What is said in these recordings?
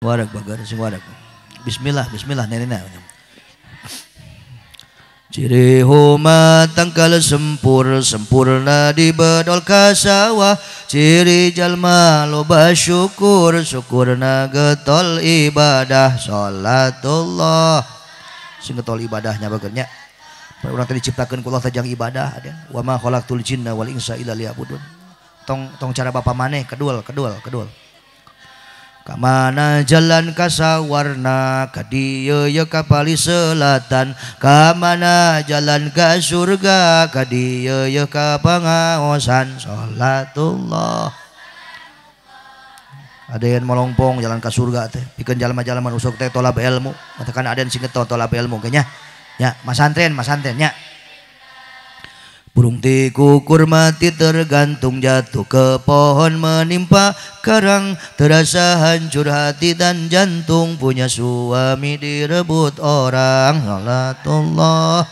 Warak bagar sing warak. Bismillah, bismillah nenena. Ciri homa tangkal sempur sempurna di bedol ka sawah. Ciri jalma loba syukur syukurna getol ibadah salatullah. Sing getol ibadahnya bagernya. Urang teh diciptakeun ku Allah teh jang ibadah ada. Wa ma khalaqtul jinna wal insa illa liya'budun. Tong tong cara bapa maneh kedul kedul kedul. Kamana jalan kasawarna ka dieu ye ka pali selatan. Kamana jalan ka surga ka dieu ye ka pangaosan salatullah. Ada yang molongpong jalan ka surga teh pikeun jalma-jalma usuk teh tolab ilmu. Matakan ada yang sing getol tolab ilmu kayaknya. Ya, masantren, masantren nya. Burung tikukur mati tergantung jatuh ke pohon menimpa karang. Terasa hancur hati dan jantung punya suami direbut orang. Salatullah.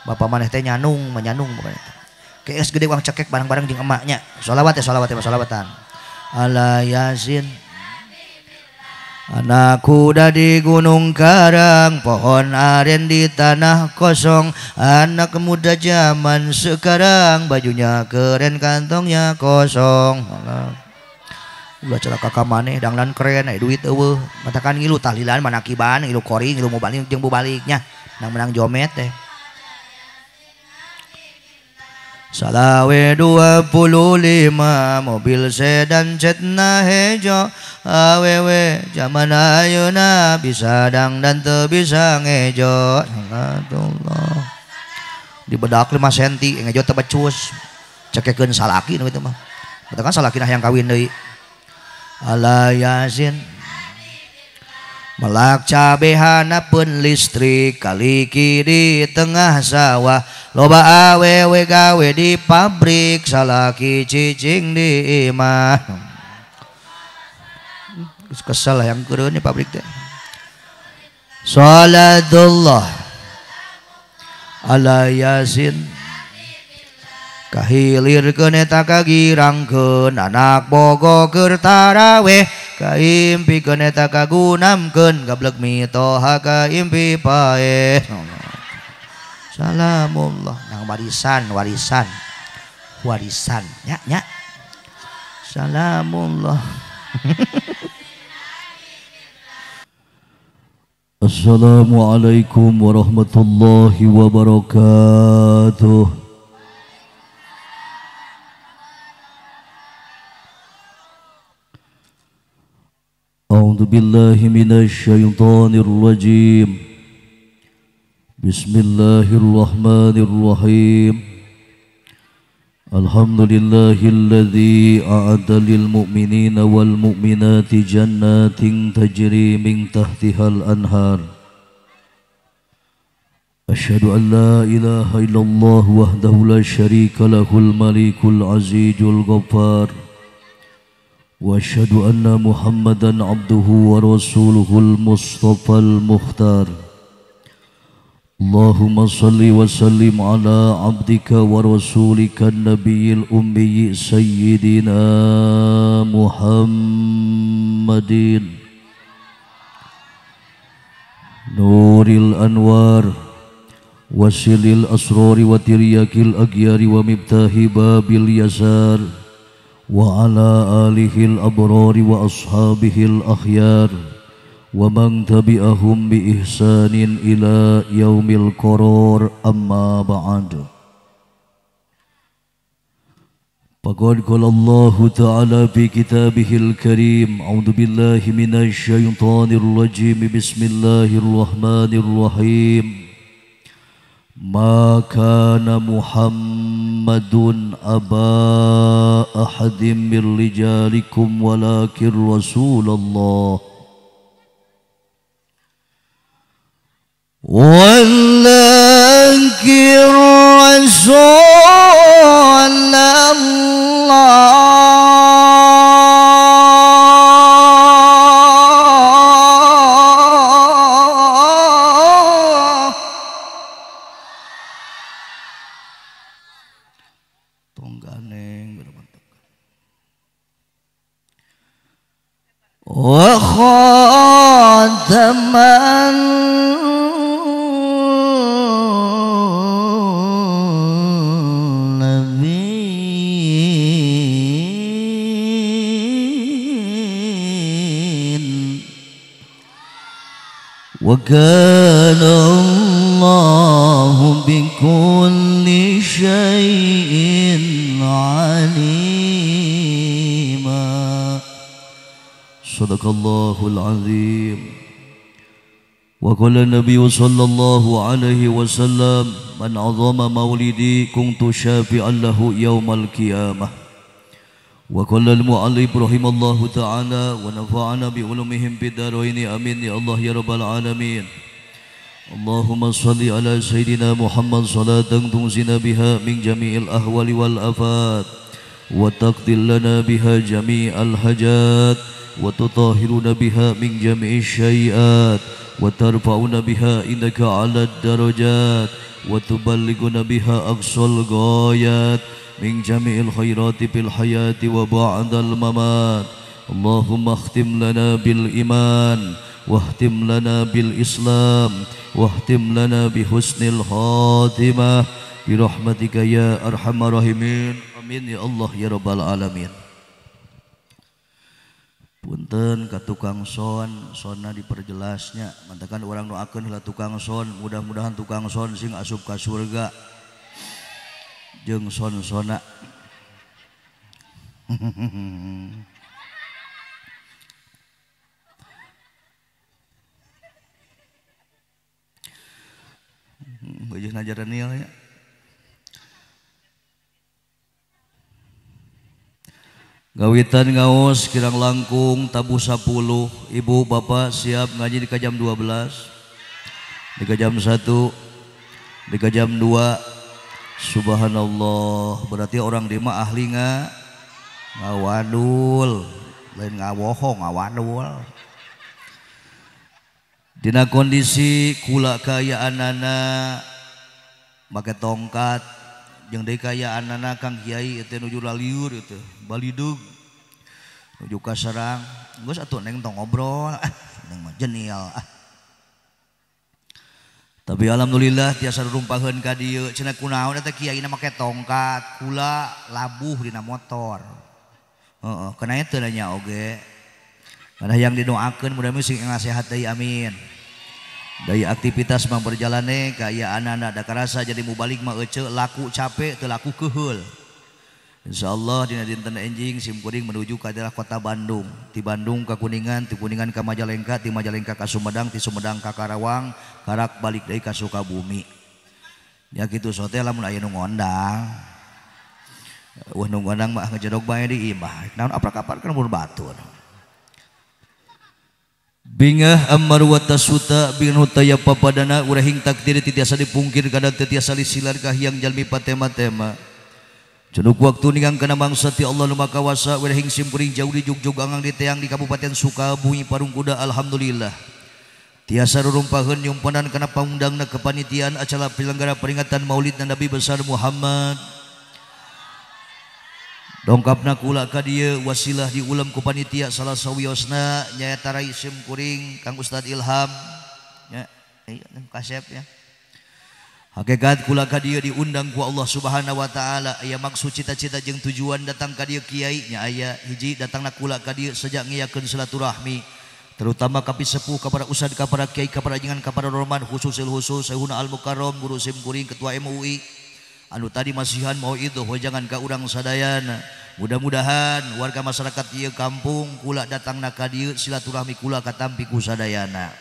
Bapak maneh teh nyanung, menyanung bukan itu. Kees gede uang cekek bareng-bareng jeung emaknya. Sholawat ya, sholawat ya, sholawatan. Ala Yasin. Anak kuda di gunung karang, pohon aren di tanah kosong. Anak muda zaman sekarang, bajunya keren, kantongnya kosong. Ulah celaka ka maneh, danglan keren, aya duit eueuh. Matakan ngilu tahlilan manakiban, ngilu kori, ngilu mubalik jeung bubaliknya. Menang-menang jomet teh. Salawe 25 mobil sedan cetna hejo. Awewe zaman ayeuna bisa dangdan teu bisa ngejo. Salatullah. Dibedak 5 senti ngejo teu becus. Cekekeun salaki nu kitu mah. Matakan salaki nah yang kawin deui. Ala Yasin. Melak cabe hanapeun listrik kaliki di tengah sawah. Loba awewe gawe di pabrik salaki cicing di imah. Kesel yang keureun di pabrik teh. Salatullah ala Yasin. Kahilirkeun eta kagirangkeun anak bogo keur taraweh. Kaimpikeun eta kagunamkeun gablek mitoha kaimpi paeh. Salamullah. Nang warisan warisan warisan nya nya. Salamullah. Assalamualaikum warahmatullahi wabarakatuh. أعوذ بالله من الشيطان الرجيم. بسم الله الرحمن الرحيم. الحمد لله الذي أعد للمؤمنين والمؤمنات جنات تجري من تحتها الأنهار. أشهد أن لا إله إلا الله وحده لا شريك له الملك العزيز الغفار. وأشهد أن محمدا عبده ورسوله المصطفى المختار. اللهم صل وسلم على عبدك ورسولك النبي الأمي سيدنا محمد نور الأنوار وسل الأسرار وترياك الأغيار ومفتاح باب اليسار وعلى آله الأبرار وأصحابه الأخيار ومن تبعهم بإحسان إلى يوم القرار. أما بعد، فقد قال الله تعالى في كتابه الكريم: أعوذ بالله من الشيطان الرجيم، بسم الله الرحمن الرحيم. ما كان محمد أبا أحد من رجالكم ولكن رسول الله ولكن رسول الله. وخاتم النبيين وكان الله بكل شيء عليما. صدق الله العظيم. وقال النبي صلى الله عليه وسلم من عظم مولدي كنت شافعا له يوم القيامة. وقال المؤلف رحمه الله تعالى ونفعنا بعلومهم في الدارين آمين يا الله يا رب العالمين. اللهم صل على سيدنا محمد صلاة تنزينا بها من جميع الأهوال والآفات وتقضي لنا بها جميع الحاجات وتطهرنا بها من جميع الشيئات وترفعنا بها إنك على الدرجات وتبلغنا بها أقصى الغايات من جميع الخيرات في الحياة وبعد الممات. اللهم اختم لنا بالإيمان واختم لنا بالإسلام واختم لنا بحسن الخاتمة برحمتك يا أرحم الراحمين. آمين يا الله يا رب العالمين. Punten ka tukang son, sonna diperjelasnya. Mantakan orang doakeun heula tukang son, mudah-mudahan tukang son sing asup ka surga. Jeung son-sona. Beujeun ajaran ya. Gawitan ngaos kirang langkung tabuh 10. Ibu bapak siap ngaji di jam 12, di jam 1, di jam 2. Subhanallah, berarti orang di mah ahli ngawadul, lain ngawohong ngawadul. Dina kondisi kula kaayaanana make tongkat jeung deui kaayaanana Kang Kiai teh nuju laliur teh balidug nuju ka Serang geus atuh neng tong ngobrol ah neng mah jenil ah. Tapi alhamdulillah tiasa rumpaheun ka dieu cenah kunaon eta kiaina make tongkat kula labuh dina motor. Heeh kana teu nanya oge. Karena yang didoakeun mudah-mudahan sing ngasehat deui amin. Dari aktivitas mah berjalane kaayaanana da karasa jadi mubalik mah ece laku capek teu laku keuheul. Insyaallah dina dinten enjing sim kuring menuju ka daerah kota Bandung. Ti Bandung ka Kuningan, ti Kuningan ka Majalengka, ti Majalengka ka Sumedang, ti Sumedang ka Karawang, karak balik deui ka Sukabumi. Ya kitu sote lamun aya nu ngondang. Wah nu ngondang mah ngejedog bae di imah. Naon aprak-aprak kan mun batur. Bingah ammar wa tasuta binutaya papadana urahing takdir titiasa dipungkir kada titiasa disilar kahiyang jalmi patema-tema. Cenuk waktu ningang kana mangsa ti Allah nu Maha Kawasa urahing simkuring jauh di jugjug angang di teang di Kabupaten Sukabumi Parung Kuda alhamdulillah. Tiasa rurumpaheun nyumponan kana pangundangna kepanitiaan acara penyelenggara peringatan Maulid Nabi besar Muhammad. Dongkapna kula ka dieu wasilah diulem ku panitia salah sawiosna nyaeta rai sim kuring Kang Ustad Ilham nya kasep ya. Hakikat kula ka dieu diundang ku Allah Subhanahu wa taala aya maksud cita-cita jeung tujuan datang ka dieu kiai nya aya hiji datangna kula ka dieu sejak ngiyakeun silaturahmi terutama ka pisepuh ka para ustad ka para kiai ka para jengan ka para roman khususil khusus Syekhuna Al Mukarram guru sim kuring ketua MUI anu tadi masihan mau itu hojangan ka urang sadayana. Mudah-mudahan warga masyarakat ieu kampung kula datangna ka dieu silaturahmi kula katampi ku sadayana.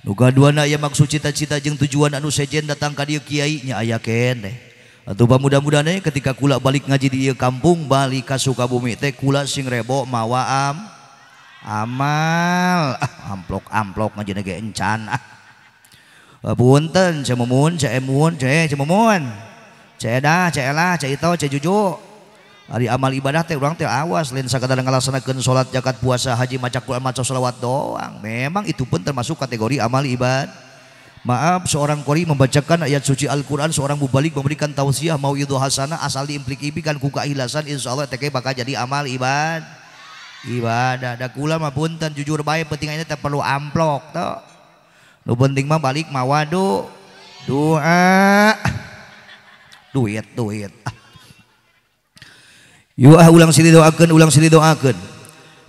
Nu kaduana aya maksud cita-cita jeung tujuan anu sejen datang ka dieu kiai nya aya keneh. Atuh mudah-mudahan ketika kula balik ngaji di ieu kampung balik ka Sukabumi teh kula sing rebo mawa amal ah, amplok-amplok ngajina ge encan ah. Punten Ceu Mumun, Ceu Emun, Ceu Mumun. Ceu Edah, Ceu Elah, Ceu Ito, Ceu Juju. Ari amal ibadah teh urang teh awas lain sakadar ngalaksanakeun salat, zakat, puasa, haji, maca Quran, maca selawat doang. Memang itu pun termasuk kategori amal ibadah. Maaf, seorang qori membacakan ayat suci Al-Quran, seorang mubalik memberikan tausiah mau itu hasanah asal diimplikikan ku keikhlasan, insyaallah teh bakal jadi amal ibadah. Ibadah. Da kula mah punten jujur bae penting ayeuna teh perlu amplok toh. Nu penting mah balik mawa doa. Duit duit. Yuk ah ulang silih doakeun, ulang silih doakeun.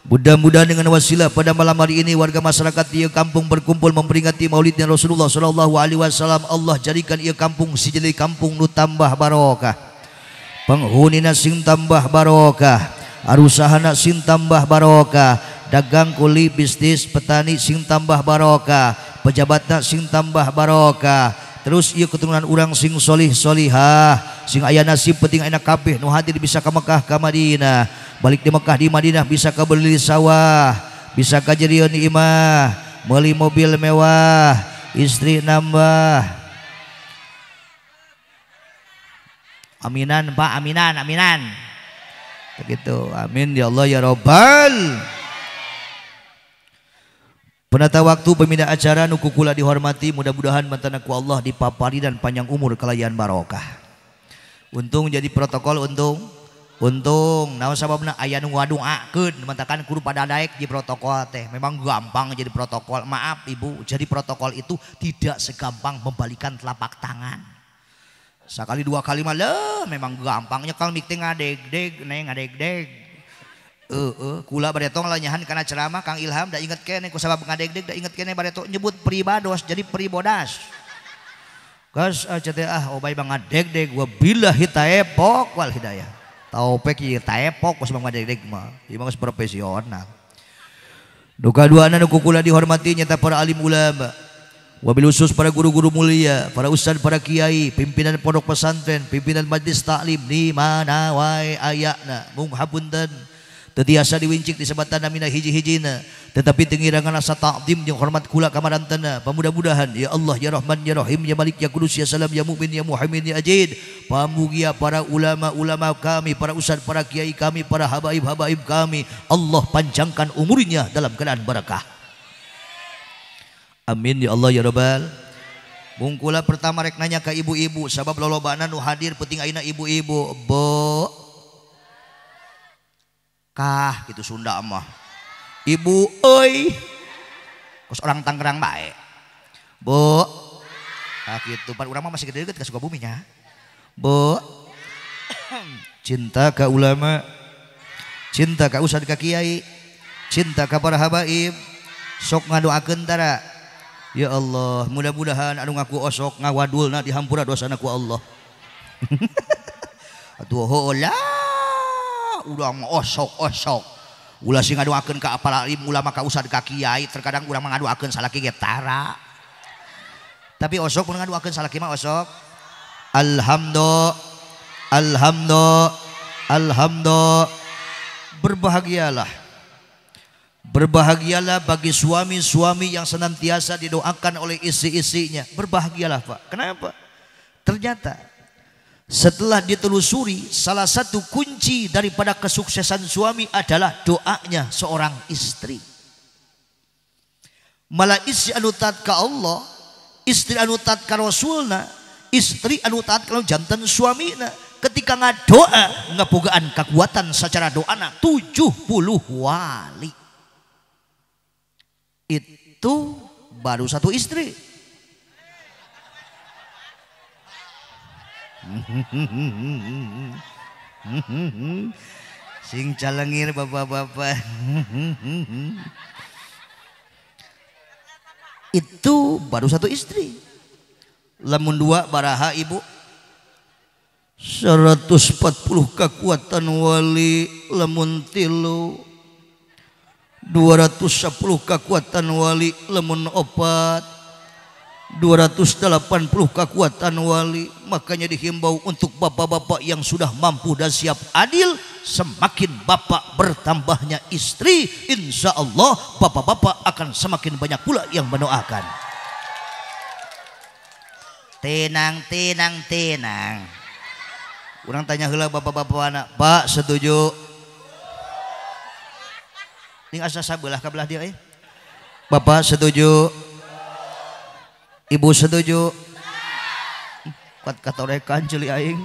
Mudah-mudahan dengan wasilah pada malam hari ini warga masyarakat di kampung berkumpul memperingati maulidnya Rasulullah Shallallahu Alaihi Wasallam. Allah jadikan ia kampung si jadi kampung nu tambah barokah, penghuni sing tambah barokah, arusahana sing tambah barokah, dagang kuli bisnis petani sing tambah barokah, pejabatna sing tambah barokah. Terus ieu keturunan urang sing solih solihah, sing aya nasib penting aya kabeh nu hadir bisa ka Mekah ka Madinah, balik di Mekah di Madinah bisa ka beli sawah, bisa ka jerieun imah, meuli mobil mewah, istri nambah. Aminan Pak, aminan, aminan. Begitu. Amin ya Allah ya Rabbal. Penata waktu pembina acara nu kukula dihormati, mudah-mudahan mantana ku Allah dipapari dan panjang umur kalayan barokah. Untung jadi protokol, untung untung naon sababna aya nu ngadoakeun mantakan kudu pada daek di protokol teh. Memang gampang jadi protokol. Maaf Ibu, jadi protokol itu tidak segampang membalikan telapak tangan. Sekali dua kali mah leuh memang gampangnya kalau mik teh ngadeg-deg neng ngadeg-deg. Kula baretong lanyahan kana ceramah Kang Ilham da inget keneh ku sabab ngadeg-deg da inget keneh bareto nyebut pribados jadi pribodas. Geus aja teh ah obay bang ngadeg-deg wabillahi taepok wal hidayah. Taupek ieu taepok ku sabab ngadeg-deg mah. Ieu mah geus profesional. Nu kaduana nu ku kula dihormati nyata para alim ulama. Wabil khusus para guru-guru mulia, para ustad, para kiai, pimpinan pondok pesantren, pimpinan majlis taklim di mana wae ayana mung hapunten. Teu tiasa diwincik disebatan namina hiji-hijina, tetapi tengirangan rasa ta'zim jeung hormat kula ka marantana. Pamudah-mudahan ya Allah ya Rahman ya Rahim ya Malik ya Kudus ya Salam ya Mukmin ya Muhaimin ya Ajid, pamugia para ulama-ulama kami, para ustad, para kiai kami, para habaib-habaib kami, Allah panjangkan umurnya dalam keadaan barakah. Amin ya Allah ya Rabbal. Mungkula pertama rek nanya ka ibu-ibu sabab lolobana nu hadir penting ayeuna ibu-ibu. Bo kah gitu Sunda mah. Ibu euy. Kos orang Tangerang bae. Bu. Kah gitu pan urang mah masih gede-gede ka Sukabumi nya. Bu. Cinta ka ulama, cinta ka ustad ka kiai, cinta ka para habaib, sok ngadoakeun tara. Ya Allah, mudah-mudahan anu ngaku osok ngawadulna dihampura dosana ku Allah. Atuh heula urang osok-osok. Ulah sing ngadoakeun ka para alim ulama ka ustad ka kiai, terkadang urang mah ngadoakeun salaki ge tara. Tapi osok mun ngadoakeun salaki mah osok. Alhamdulillah, alhamdulillah, alhamdulillah. Berbahagialah. Berbahagialah bagi suami-suami yang senantiasa didoakan oleh istri-istrinya. Berbahagialah Pak. Kenapa? Ternyata setelah ditelusuri, salah satu kunci daripada kesuksesan suami adalah doanya seorang istri. Malah istri anu taat ka Allah, istri anu taat ka Rasulna, istri anu taat ka jantan suamina. Ketika ngadoa, ngabogaan kekuatan secara doana 70 wali. Itu baru satu istri. Sing calengir bapak-bapak. Itu baru satu istri. Lamun dua baraha ibu. 140 kekuatan wali lamun tilu. 210 kekuatan wali lamun opat. 280 kekuatan wali. Makanya dihimbau untuk bapak-bapak yang sudah mampu dan siap adil, semakin bapak bertambahnya istri, insya Allah bapak-bapak akan semakin banyak pula yang mendoakan. Tenang, tenang, tenang. Orang tanya heula bapak-bapak anak, Pak setuju? Ning asa sabelah ka belah dia eh. Bapak setuju? Ibu setuju? Kuat katorekan ceuli aing.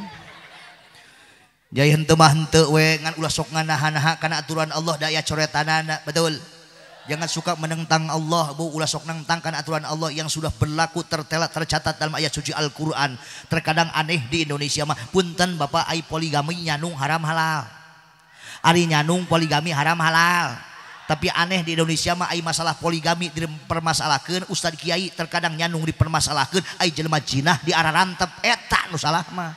Jai henteu mah henteu we ngan ulah sok nganaha-naha kana aturan Allah da aya coretanana, betul. Jangan suka menentang Allah, bu, ulah sok nentang kana aturan Allah yang sudah berlaku tertela tercatat dalam ayat suci Al-Qur'an. Terkadang aneh di Indonesia mah, punten Bapak ai poligami nyanung haram halal. Ari nyanung poligami haram halal. Tapi aneh di Indonesia mah ai masalah poligami dipermasalahkeun, ustad kiai terkadang nyanung dipermasalahkeun, ai jelema jinah diararantep eta nu salah mah.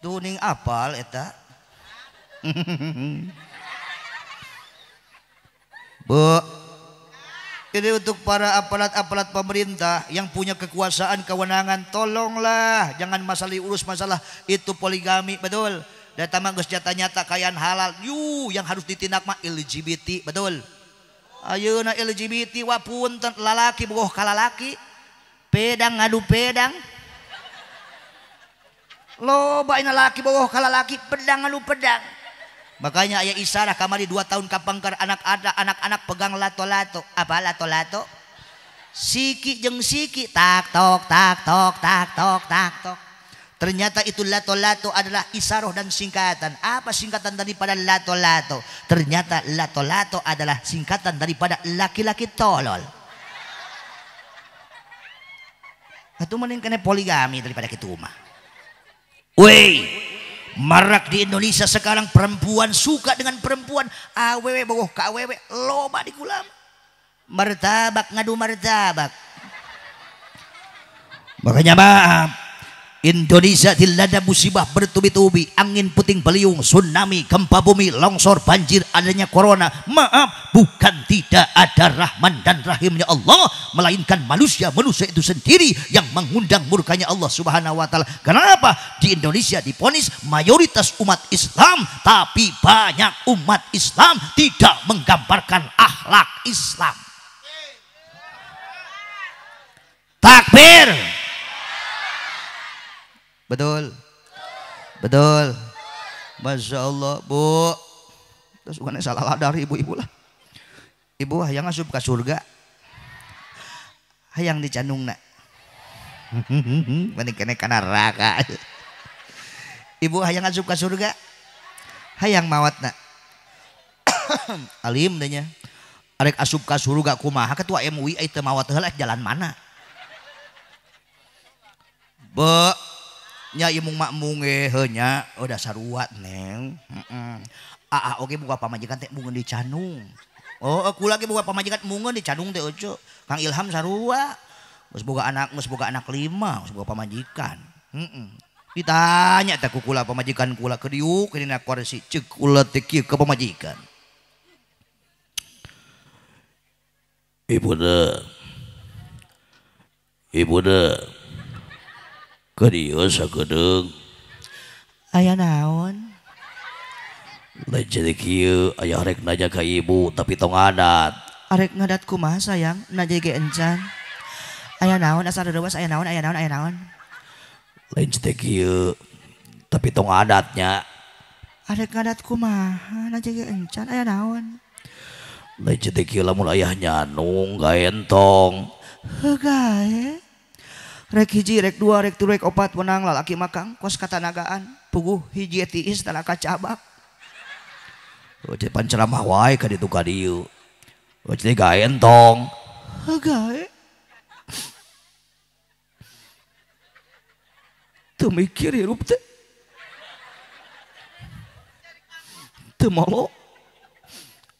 Tuh ning apal eta. Bu, ini untuk para aparat-aparat pemerintah yang punya kekuasaan, kewenangan, tolonglah jangan masalah diurus masalah itu poligami, betul. Data mah geus nyata-nyata kayaan halal, yu yang harus ditindak mah LGBT, betul. Ayeuna LGBT wah punten lalaki bogoh ka lalaki, pedang ngadu pedang. Loba ina laki bogoh ka lalaki, pedang ngadu pedang. Makanya aya isarah kamari 2 tahun kapangkar anak ada anak-anak pegang lato-lato. Apa lato-lato? Siki jeung siki tak tok tak tok tak tok tak tok. Ternyata itu lato-lato adalah isaroh dan singkatan. Apa singkatan daripada lato-lato? Ternyata lato-lato adalah singkatan daripada laki-laki tolol. Atuh mending kena poligami daripada kitu mah. Weh, marak di Indonesia sekarang perempuan suka dengan perempuan, awewe bogoh ka awewe, loba di kulam. Martabak ngadu martabak. Makanya maaf, Indonesia dilanda musibah bertubi-tubi, angin puting beliung, tsunami, gempa bumi, longsor, banjir, adanya corona. Maaf, bukan tidak ada rahman dan rahimnya Allah, melainkan manusia-manusia itu sendiri yang mengundang murkanya Allah Subhanahu wa taala. Kenapa? Di Indonesia diponis mayoritas umat Islam, tapi banyak umat Islam tidak menggambarkan akhlak Islam. Takbir. Betul, betul. Masya Allah, Bu. Terus bukannya salah dari ibu-ibu lah. Ibu hayang asup ke surga, hayang dicandung nak. Mending kena ka neraka. Ibu hayang asup ke surga, hayang mawat nak. Alim deh nya. Arek asup ke surga kumaha ketua MUI teu mawat heula jalan mana? Bu. Nya imung makmung ge heuh nya udah saruat neng. Heeh. Aa oge buka pamajikan teh mungeun dicanung. Oh, aku lagi buka pamajikan mungeun dicanung teh euceu. Kang Ilham sarua. Geus boga anak 5, geus boga pamajikan. Heeh. Ditanya teh ku kula pamajikan kula ke diuk dina kursi ceuk kula teh kieu ka pamajikan. Ibu deh. Ibu deh. Kadieu sakedeung. Aya naon? Lain jadi kieu aya rek nanya ka ibu tapi tong adat. Arek ngadat kumaha sayang? Nanya ge encan. Aya naon asal reuwas aya naon aya naon aya naon. Lain jadi kieu tapi tong adatnya. Arek ngadat kumaha nanya ge encan aya naon. Lain jadi kieu lamun ayah nyanung gaentong. Heuh gae. Rek hiji, rek dua, rek tilu, rek opat menang lalaki makang kos katanagaan puguh hiji tiis tanaka cabak. Oh, cepan ceramah wae ka ditu ka dieu. Oh, jadi gaentong. Heuh gae. Teu mikir hirup teh. Teu molo.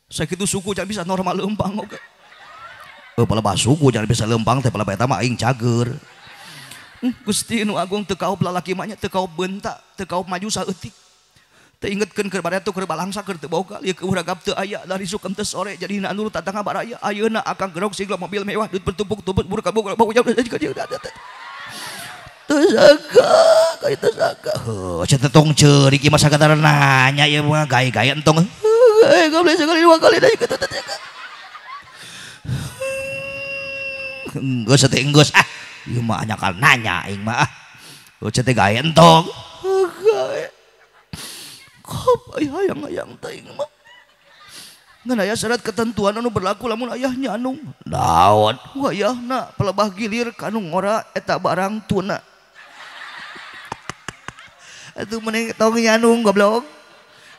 Sakitu suku jangan bisa normal leumpang oge. Oh, palebah suku jangan bisa leumpang teh palebah eta mah aing cager. Gusti nu agung teu kaop lalaki mah nya teu kaop beunta, teu kaop maju saeutik. Teu ingetkeun keur bareto keur balangsa keur teu boga, lieu keur ragap teu aya dari sukem teu sore jadi hina nur tatangga baraya. Ayeuna akang gerok sigla mobil mewah duit bertumpuk-tumpuk buruk kabuk bau jauh Teu sangka, ka teu sangka. Heuh, cenah tong ceurik ieu mah sakadar nanya ieu mah gae-gae entong. Heuh, gableh sekali dua kali deui kitu teh. Enggeus teh enggeus ah. Ieu mah anyakal nanya aing mah ah. Heuh teh gae entong. Gae. Kop hayang-hayang teh aing mah. Ngan aya syarat ketentuan anu berlaku lamun ayah nyanung. Naon? Wayahna pelebah gilir kanu ngora eta barang tuna. Atuh mending tong nyanung goblok.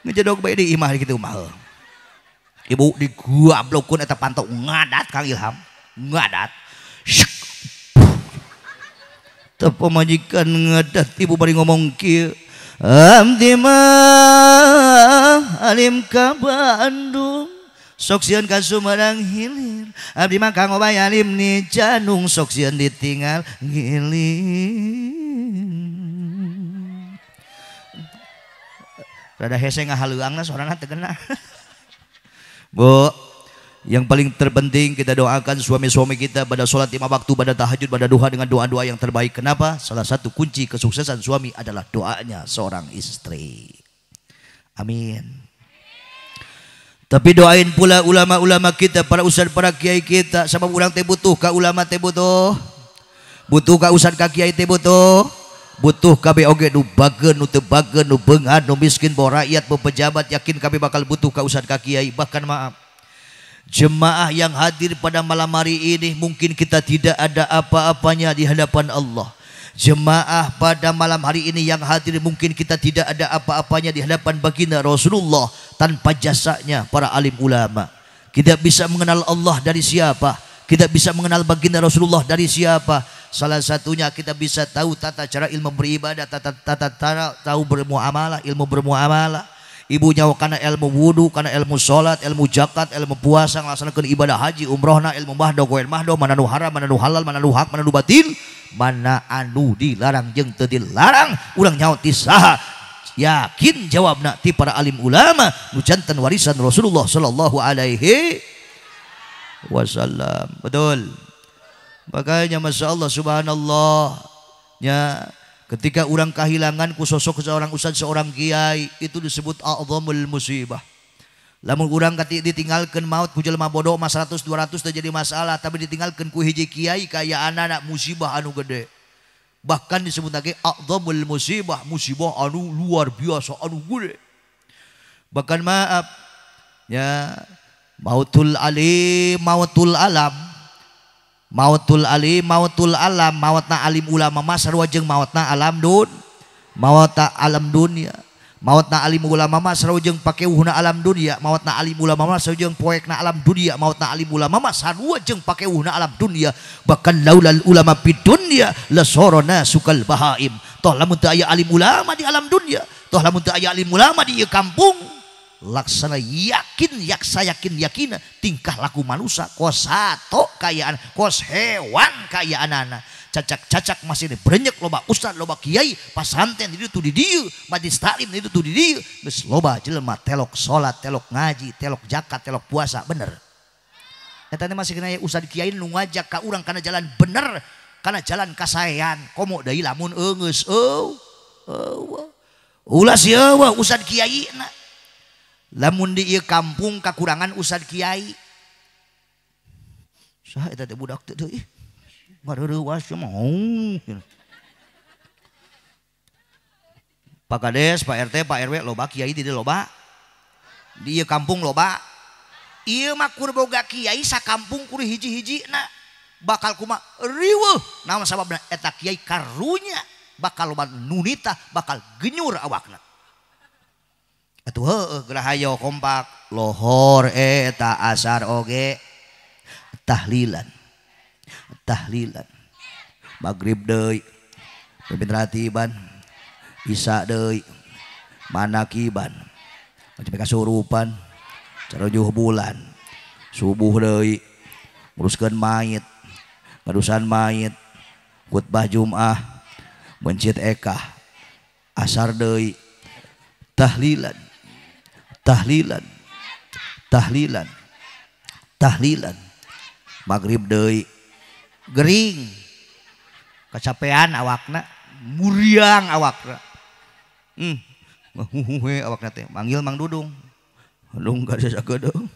Ngejedog bae di imah kitu mah. Ibu diguablokkeun eta panto ngadat Kang Ilham, ngadat. Teu pamajikan ngadat ibu bari ngomong kieu. Abdi mah alim ka Bandung sok sieun ka Sumedang hilir. Abdi mah kang obay alim ni janung sok sieun ditinggal ngilir. Rada hese ngahaleuangna sorangan teu kena. Bu, yang paling terpenting kita doakan suami-suami kita pada sholat 5 waktu, pada tahajud, pada duha dengan doa-doa yang terbaik. Kenapa? Salah satu kunci kesuksesan suami adalah doanya seorang istri. Amin. Tapi doain pula ulama-ulama kita, para ustad, para kiai kita. Sebab urang teh butuh ka ulama teh butuh. Butuh ka ustad ka kiai teh butuh. Butuh kabeh oge nu bageun, nu teu bageun, nu beunghar, nu miskin, bawa rakyat, bawa pejabat, yakin kabeh bakal butuh ka ustad ka kiai. Bahkan maaf, jemaah yang hadir pada malam hari ini mungkin kita tidak ada apa-apanya di hadapan Allah. Jemaah pada malam hari ini yang hadir mungkin kita tidak ada apa-apanya di hadapan baginda Rasulullah. Tanpa jasanya para alim ulama, kita bisa mengenal Allah dari siapa? Kita bisa mengenal baginda Rasulullah dari siapa? Salah satunya kita bisa tahu tata cara ilmu beribadah, tata cara tahu bermuamalah, ilmu bermuamalah. Ibu nyawa karena ilmu wudu, karena ilmu sholat, ilmu zakat, ilmu puasa, ngelaksanakan ibadah haji, umrohna, ilmu mahdo, goen mahdo, mana nu haram, mana nu halal, mana nu hak, mana nu batil, mana anu dilarang jeung teu dilarang, urang nyawa ti saha? Yakin jawabna ti para alim ulama nu janten warisan Rasulullah sallallahu alaihi wasallam. Betul. Makanya masya Allah subhanallah ya, ketika orang kehilangan ku sosok seorang ustad, seorang kiai, itu disebut a'zamul musibah. Lamun urang ditinggalkeun maut ku jelema bodoh mah 100 200 teu jadi masalah, tapi ditinggalkeun ku hiji kiai kaya anak musibah anu gede. Bahkan disebut lagi a'zamul musibah, musibah anu luar biasa anu gede. Bahkan maaf ya, mautul alim mautul alam. Mautul alim mautul alam, mautna alim ulama mah sarua jeung mautna alam dun, mautna alam dunia. Mautna alim ulama mah sarua jeung pakeuhna alam dunia, mautna alim ulama mah sarua jeung poekna alam dunia, mautna alim ulama mah sarua jeung pakeuhna alam dunia. Bahkan laulal ulama fid dunya lasorona sukal bahaim. Toh lamun teu aya alim ulama di alam dunia, toh lamun teu aya alim ulama di ieu kampung, laksana yakin yaksa yakin yakina tingkah laku manusia kos sato kayaan kos hewan kayaan anak cacak-cacak masih ini berenyek loba ustad loba kiai pasanten di ditu di dieu majlis taklim di ditu di dieu geus loba jelema telok salat telok ngaji telok zakat telok puasa bener. Eta teh masih kena ustad kiai nu ngajak ka urang kana jalan bener kana jalan kasaean komo deui lamun eungeus eueuh ulah sieun ustad kiai na. Lamun di ieu kampung kakurangan ustad kiai. Saha eta teh budak teh deui? Ngareurewas mah. Pak Kades, Pak RT, Pak RW loba kiai di dieu loba. Di ieu kampung loba. Ieu mah kur boga kiai sakampung kur hiji-hijina. Bakal kumaha riweuh. Naon sababna eta kiai karunya bakal loba nunita, bakal genyur awakna. Atuh heueuh geura hayo kompak lohor eta asar oge tahlilan tahlilan magrib deui pimpin ratiban isya deui manakiban sampai kasurupan carujuh bulan subuh deui nguruskeun mayit ngadusan mayit khutbah Jumat mencit ekah asar deui tahlilan tahlilan tahlilan tahlilan maghrib deui gering kecapean awakna muriang awakna huhuhe awakna teh manggil Mang Dudung Dudung gadieu sagedeung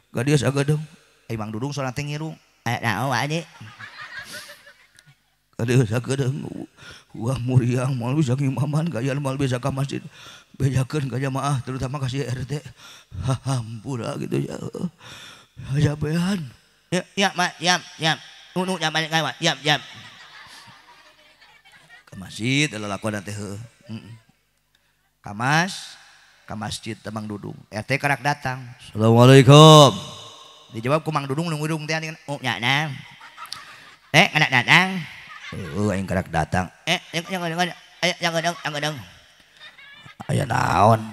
gadieu sagedeung ai Mang Dudung sorangan teh ngirung aya naon wae gadieu sagedeung wah muriang moal bisa ngimaman gayaan moal bisa ka masjid bejakeun ka jamaah terutama ka si RT hampura gitu ya capean ya ya mak ya ya nu ya balik ka ya ya ke masjid lalakon teh heuh. Ka masjid teh Mang Dudung. RT karak datang. Assalamualaikum. Dijawab ku Mang Dudung nu ngudung teh oh nya na. Anak datang. Aing karak datang. Yang aya naon?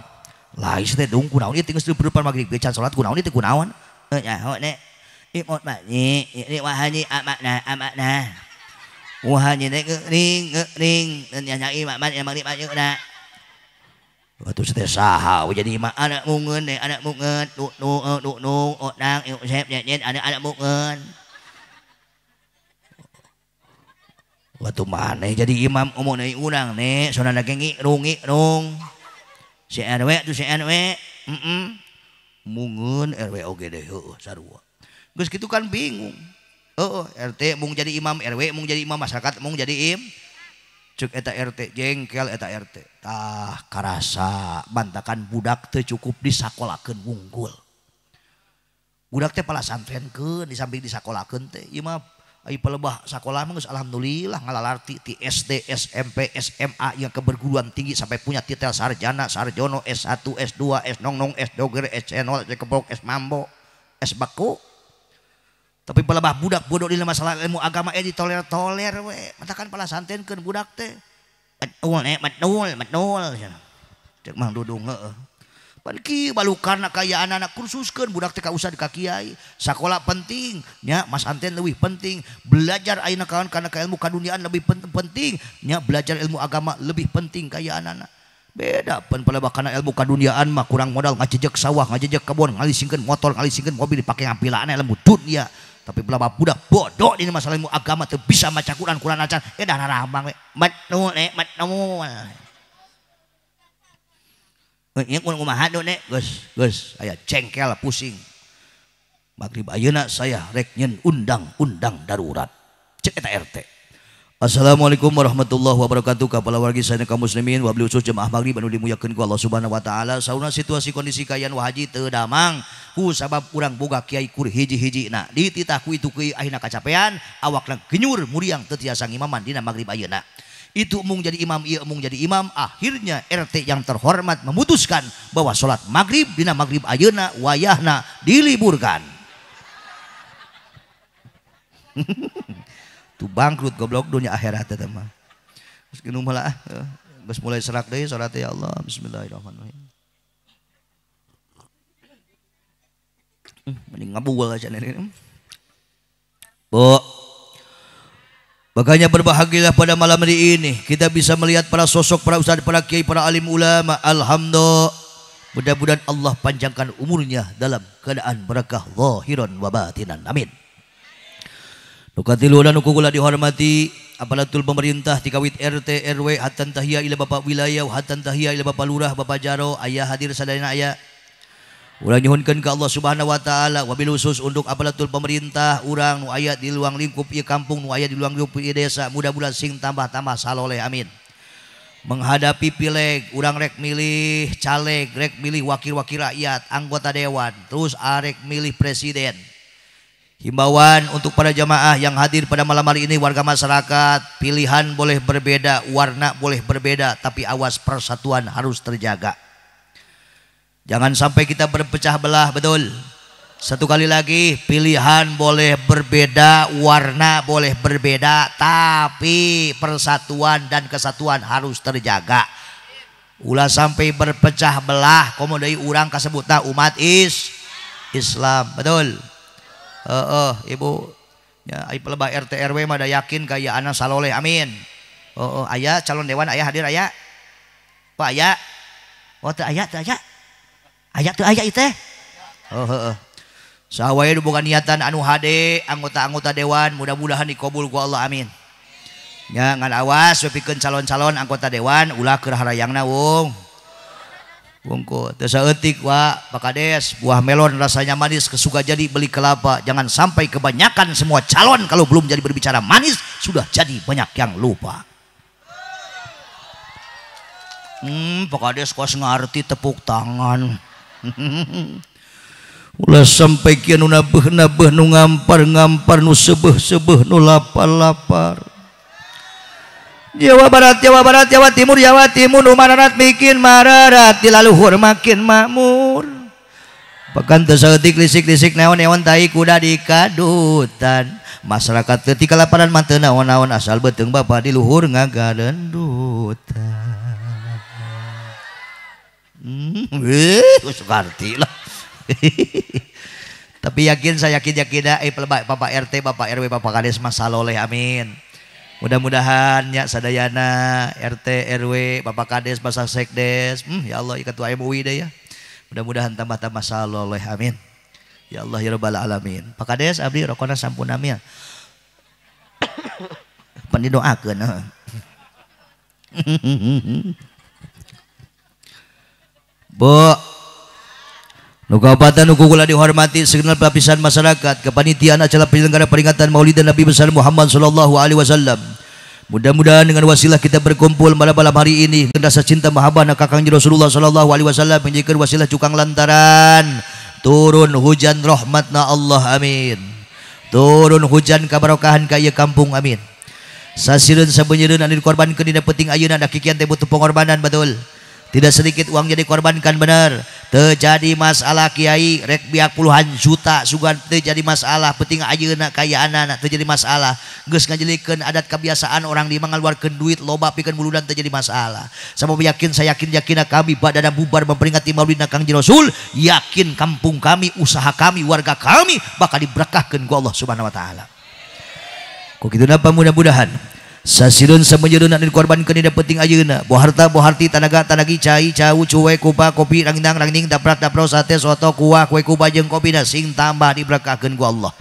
Lais teh dung kunaon ieu geus di depan magrib can salat kunaon ieu teh kunaon? Nyaho ne. Imot mani, ini wahani amakna amakna. Wahani ne ring ring nya imaman maghrib ayeuna. Waktu teh saha jadi imam anak mungeun ne anak mungeun nu nu nu nu nang sep nyen anak mungeun. Waktu maneh jadi imam umum deui urang ne sonana ge ngirung ngirung. Si RW tu si RW mungeun RW oge deh heueuh sarua. Geus kitu kan bingung. Heeh, RT mung jadi imam, RW mung jadi imam, masyarakat mung jadi im. Cek eta RT jengkel eta RT. Tah karasa bantakan budak teu cukup disakolakeun wungkul. Budak teh palasantrenkeun di samping disakolakeun teh ieu mah ai pelebah sakolah mah geus alhamdulillah ngalalarti ti SD, SMP, SMA yang keberguruan tinggi sampai punya titel sarjana, sarjono, S1, S2, S nong nong, S doger, S channel, S kebrok, S mambo, S baku. Tapi pelebah budak bodoh di masalah ilmu agama ditoler-toler we. Matakan palasantenkeun budak teh. Betul betul betul. Cek Mang Dudung heueuh. Pan kieu balukarna kaayaan anak kursuskeun budak teh ka ustad ka kiai. Sakola penting nya, masanten leuwih penting. Belajar ayeuna kawan kana ka ilmu kaduniaan lebih penting nya, belajar ilmu agama lebih penting kaayaan anak. Beda pan pelebah kana ilmu kaduniaan mah kurang modal ngajejek sawah, ngajejek kebon, ngalisingkeun motor, ngalisingkeun mobil dipake ngampilaan ilmu dunia. Tapi pelebah budak bodoh ini masalah ilmu agama teu bisa maca Quran, Quran acan dah rarambang we. Betul betul. Ieu kumaha nek geus geus aya jengkel pusing. Magrib ayeuna saya rek nyeun undang-undang darurat. Cek eta RT. Assalamualaikum warahmatullahi wabarakatuh. Kapala wargi sadaya kaum muslimin wabil khusus jemaah magrib anu dimuliakeun ku Allah Subhanahu wa taala. Sauna situasi kondisi kaayaan wahaji teu damang ku sabab urang boga kiai kur hiji-hijina. Dititah ku itu kiai akhirna kacapean, awakna genyur muriang teu tiasa ngimaman dina magrib ayeuna. Itu mung jadi imam, ieu mung jadi imam. Akhirnya RT yang terhormat memutuskan bahwa salat magrib dina magrib ayeuna wayahna diliburkan. Tuh bangkrut goblok dunia akhirat eta mah. Geus minum heula ah. Geus mulai serak deui salat ya Allah. Bismillahirrahmanirrahim. Mending ngabual aja nih. Bu. Makanya berbahagialah pada malam hari ini kita bisa melihat para sosok, para ustadz, para kiai, para alim ulama. Alhamdulillah. Mudah-mudahan Allah panjangkan umurnya dalam keadaan berkah zahiran wa batinan. Amin. Nukatilu dan nukugula dihormati aparatur pemerintah tikawit RT RW hatan tahiyah ila bapak wilayah hatan tahiyah ila bapak lurah bapak jaro ayah hadir sadayana ayah. Urang nyuhunkeun ka Allah Subhanahu wa taala wabil khusus untuk aparatur pemerintah urang nu aya di luang lingkup ieu kampung nu aya di luang lingkup ieu desa mudah-mudahan sing tambah-tambah saloleh amin. Menghadapi pileg urang rek milih caleg rek milih wakil-wakil rakyat anggota dewan terus arek milih presiden. Himbauan untuk para jamaah yang hadir pada malam hari ini warga masyarakat, pilihan boleh berbeda, warna boleh berbeda, tapi awas persatuan harus terjaga. Jangan sampai kita berpecah belah, betul. Satu kali lagi, pilihan boleh berbeda, warna boleh berbeda, tapi persatuan dan kesatuan harus terjaga. Ulah sampai berpecah belah, komo deui urang kasebutna umat Islam, betul. Ibu ya ai pelebah RT RW mah da yakin kaya anak saloleh amin. Aya calon dewan aya hadir aya. Pak aya. Oh teu aya teu aya. Aya teu aya ieu teh. Heeh. Saha wae nu boga niatan anu hade anggota-anggota dewan mudah-mudahan dikabul ku Allah amin. Nya ngan awas we pikeun calon-calon anggota dewan ulah keur harayangna wung. Bungku, teu saeutik wa Pak Kades, buah melon rasanya manis kesuka jadi beli kelapa. Jangan sampai kebanyakan semua calon kalau belum jadi berbicara manis sudah jadi banyak yang lupa. Pak Kades kos ngarti tepuk tangan. Ulah sampai kieu nu nabeuh-nabeuh nu ngampar-ngampar nu sebeuh-sebeuh nu lapar-lapar. Jawa Barat, Jawa Barat, Jawa Timur, Jawa Timur, nu mararat bikin mararat, di laluhur makin makmur. Bahkan teu saeutik lisik-lisik naon-naon tai kuda di kadutan. Masyarakat teu kalaparan mah teu naon-naon asal beuteung bapa di luhur ngagalendutan. Sukarti lah. Tapi yakin, saya yakin yakin Bapak RT, Bapak RW, Bapak Kades mah saloleh, amin. Mudah-mudahan ya sadayana RT, RW, Bapak Kades, Bapak Sekdes, ya Allah ketua MUI deh ya. Mudah-mudahan tambah-tambah saloleh, amin. Ya Allah ya Rabbal alamin. Pak Kades abdi rokona sampun amin. Pan didoakeun. Bu, nu kaopat nu kula dihormati segenap lapisan masyarakat, kepanitiaan acara penyelenggara peringatan Maulid Nabi besar Muhammad sallallahu alaihi wasallam. Mudah-mudahan dengan wasilah kita berkumpul pada malam hari ini dengan rasa cinta mahabbah ka Kangjeng Rasulullah sallallahu alaihi wasallam menjadikan wasilah cukang lantaran turun hujan rahmatna Allah, amin. Turun hujan kabarokahan ka ieu kampung, amin. Sasireun sabeunyereun anu dikorbankeun dina penting ayeuna da kikian teh butuh pengorbanan, betul. Tidak sedikit uang jadi korbankan, benar. Terjadi masalah kiai rek biak puluhan juta sugan terjadi masalah penting ayeuna kayaanana terjadi masalah. Geus ngajelikeun adat kebiasaan orang di mangaluarkeun duit loba pikeun muludan terjadi masalah. Sabab yakin saya yakin yakina kami badana bubar memperingati Maulid Kangjeng Rasul, yakin kampung kami, usaha kami, warga kami bakal diberkahkeun ku Allah Subhanahu wa taala. Ku kitu napa mudah-mudahan sasireun sameunyereun anu dikorbankeun dina penting ayeuna, boh harta boh harti tanaga tanagi cai cau cuwe kupa kopi rangindang ranginding daprak dapro sate soto kuah kue kuba jeung kopina sing tambah diberkahkeun ku Allah.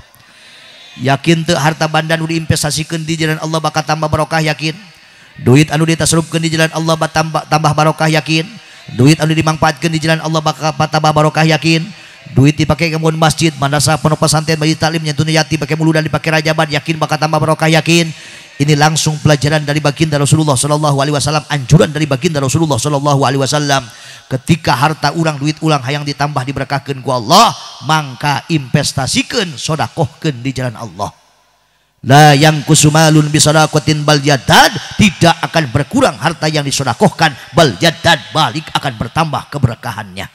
Yakin teu harta banda nu diinvestasikeun di jalan Allah bakal tambah barokah, yakin. Duit anu ditasarufkeun di jalan Allah bakal tambah barokah, yakin. Duit anu dimangfaatkeun di jalan Allah bakal tambah barokah, yakin. Duit dipakai ke masjid, madrasah, pondok pesantren, majelis taklim, nyantuni yatim, pakai muludan, dipakai rajaban, yakin bakal tambah barokah, yakin. Ini langsung pelajaran dari baginda Rasulullah sallallahu alaihi wasallam, anjuran dari baginda Rasulullah sallallahu alaihi wasallam. Ketika harta urang, duit urang hayang ditambah diberkahkeun ku Allah, mangka investasikan, sodakohkeun di jalan Allah. La yang kusumalun bisadaqatin bal yadad, tidak akan berkurang harta yang disodakohkan, bal yadad, balik akan bertambah keberkahannya.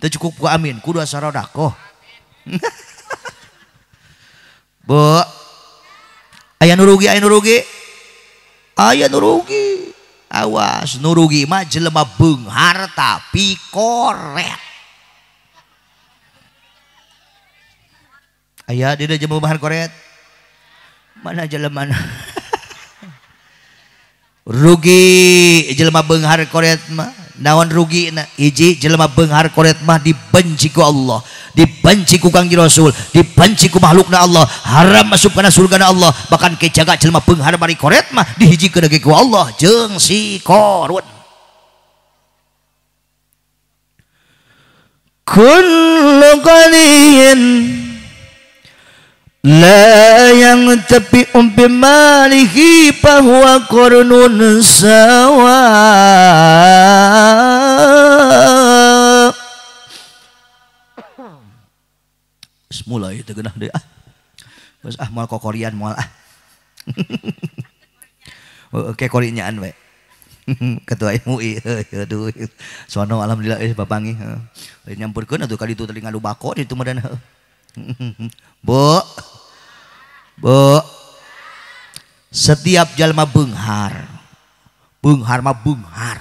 Teu cukup ku amin, kudu sarodakoh. Bu, aya nu rugi, aya nu rugi, aya nu rugi. Awas, nu rugi mah jelema beunghar tapi koret. Aya di jelema beunghar koret? Mana jelema? Rugi jelema beunghar koret mah. Naon rugi na? Hiji, jelema beunghar koret mah dibenci ku Allah, dibenci ku Kangjeng Rasul, dibenci ku makhlukna Allah, haram masuk kana surgana Allah. Bahkan kejaga jelema beunghar bari koret mah dihijikeun ge ku Allah jeung si Korun. Kullu qaliyin la yantafi'u bimalihi fahuwa qarnun sawa. Mulai teu geunah deui ah. Geus ah moal kokorian moal ah. Oke korinyaan we. Ketua MUI aduh. Sono alhamdulillah bapangi. Nyampurkeun atuh ka ditu tadi ngadu bako ditu mah. Bu, bu, setiap jalma beunghar, beunghar mah beunghar,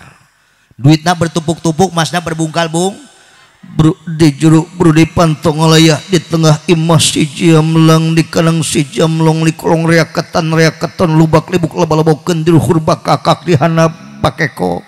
duitna bertumpuk-tumpuk, masna berbungkal bung, bro di juru bro di pantong alaya di tengah imah si jamlang di kanang si jamlong di kolong reakatan reakatan lubak libuk laba-labokeun di luhur bakakak di handap bakeko.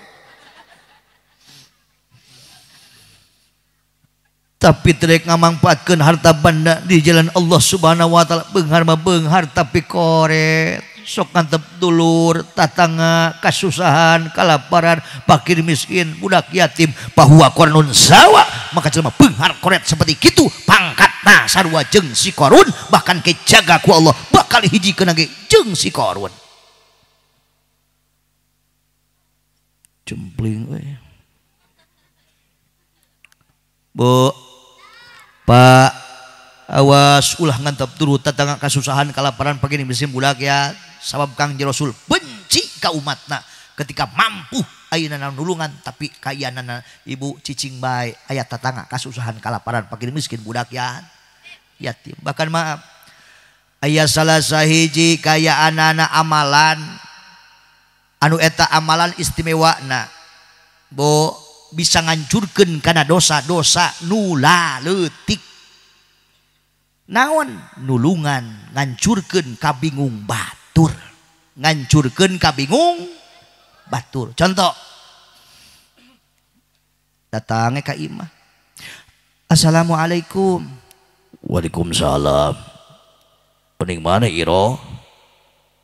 Tapi tidak ngamangfaatkeun harta banda di jalan Allah Subhanahu wa taala. Beunghar mah beunghar tapi koret, sok ngantep dulur, tatangga, kasusahan, kalaparan, fakir miskin, budak yatim, bahwa kornun sawa. Maka jelema beunghar koret seperti kitu pangkatna sarua jeung si Korun, bahkan kejaga ku Allah bakal hijikeun ge jeung si Korun. Cempling we. Bu, Pak, awas ulah ngantep turu tetangga kasusahan kalaparan pagini mesin budak ya. Sabab Kangjeng Rasul benci ka umatna ketika mampu ayeuna nulungan tapi kayanana ibu cicing bae aya tatangga kasusahan kalaparan fakir miskin budak yatim. Bahkan maaf aya salah sahiji kayaanana amalan anu eta amalan istimewana bo bisa ngancurkeun kana dosa-dosa nu leutik. Naon nulungan ngancurkeun kabingung batur, ngancurkeun kabingung batur. Contoh datangnya ka imah, assalamualaikum. Waalaikumsalam. Pening mana iro?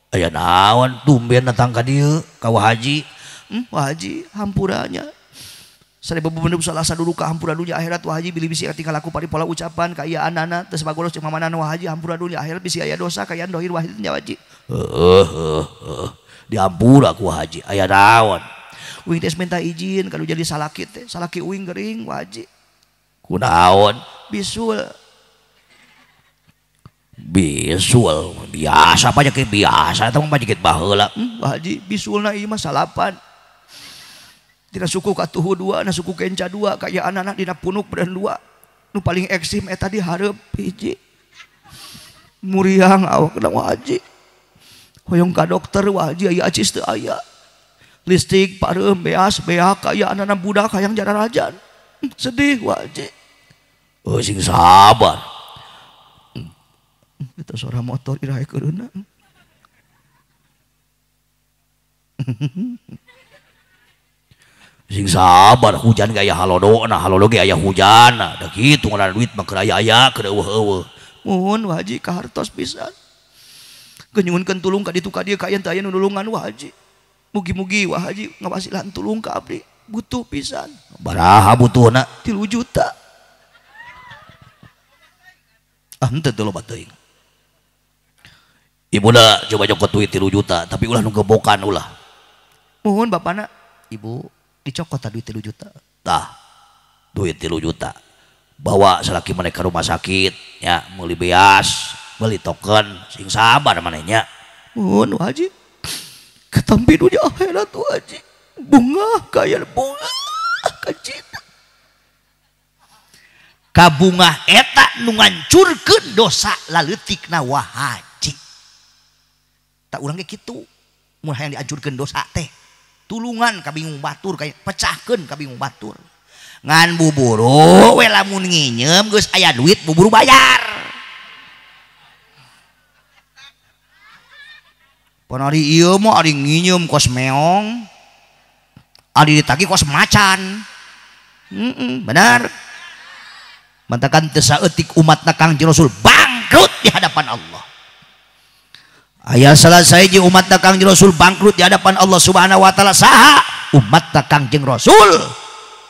Aya naon tumben datang ka dieu ka Wa Haji? Wa Haji hampuranya. Sareba bebendu salah saduru ka hampura dunya akhirat Wa Haji bilih bisi tingkah laku pari pola ucapan kaayaan anak teu sabagolos jeung mamanana Wa Haji hampura dunya akhirat bisi aya dosa kaayaan dohir Wa Haji nya Haji. Heeh. Dihampura ku Wa Haji aya naon? Uing teh minta izin kalau jadi salaki teh, salaki uing gering Wa Haji. Kunaon? Bisul. Bisul biasa penyakit biasa eta mah penyakit baheula. Wa Haji bisulna ieu mah salapan. Dina suku katuhu dua, na suku kenca dua, kaya anak-anak dina punuk beren dua. Nu paling eksim eta di hareup hiji. Muriang awakna Wa Haji. Hoyong ka dokter Wa Haji aya acis teu aya. Listrik pareum beas beak kaya anak-anak budak hayang jararajan. Sedih Wa Haji. Oh sing sabar. Eta suara motor irahe keureuna. Sing sabar hujan ge aya halodo nah halodo ge aya hujan nah da kitu ngaran duit mah keur aya-aya keur eueuh-eueuh. Muhun Wa Haji kahartos pisan. Keur nyuhunkeun tulung ka ditu ka dieu ka aya teu aya nu nulungan Wa Haji. Mugi-mugi Wa Haji ngawasilan tulung ka abdi. Butuh pisan. Baraha butuhna? 3 juta. Ah henteu teu loba teuing. Ibuna coba jokot duit 3 juta tapi ulah nu gebokan ulah. Muhun bapana. Ibu dicokot duit 3 juta. Tah, duit 3 juta. Bawa salaki maneh ka rumah sakit, ya, meuli beas, meuli token, sing sabar manehnya. Muhun Wa Haji. Katampi dunya akhirat Wa Haji. Bunga kaya bunga kacita. Kabungah eta nu ngancurkeun dosa laleutikna Wa Haji. Tak urang ge kitu. Mun hayang diancurkeun dosa teh. Tulungan kabingung batur kayak pecahkeun kabingung batur. Ngan buburu we lamun nginyeum geus aya duit buburu bayar. Pan ari ieu mah ari nginyeum kos meong. Ari ditagih kos macan. Benar. Mantakan teu saeutik umatna Kangjeng Rasul bangkrut di hadapan Allah. Aya salah sahiji umatna Kangjeng Rasul bangkrut di hadapan Allah Subhanahu wa taala saha? Umatna Kangjeng Rasul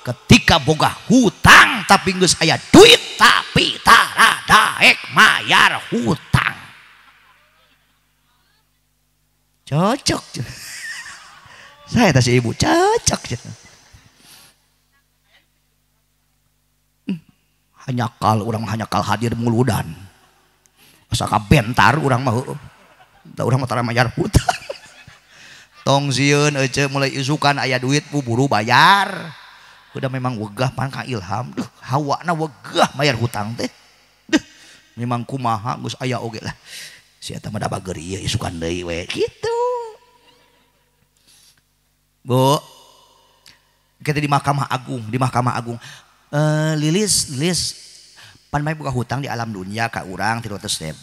ketika boga hutang tapi geus aya duit tapi tara daek mayar hutang. Cocok. Saya teh si ibu cocok. Hanyakal urang hanyakal hadir muludan. Asa kabentar urang mah heueuh. Da urang mah tara mayar hutang. Tong sieun ece mulai isukan aya duit buru bayar. Udah memang wegah pan ka Ilham, duh hawana wegah mayar hutang teh. Duh memang kumaha geus aya oge lah. Si eta mah da bager ieu isukan deui we kitu. Bu, kita di Mahkamah Agung, di Mahkamah Agung. Lilis, Lilis pan maneh boga hutang di alam dunia ka urang 300.000,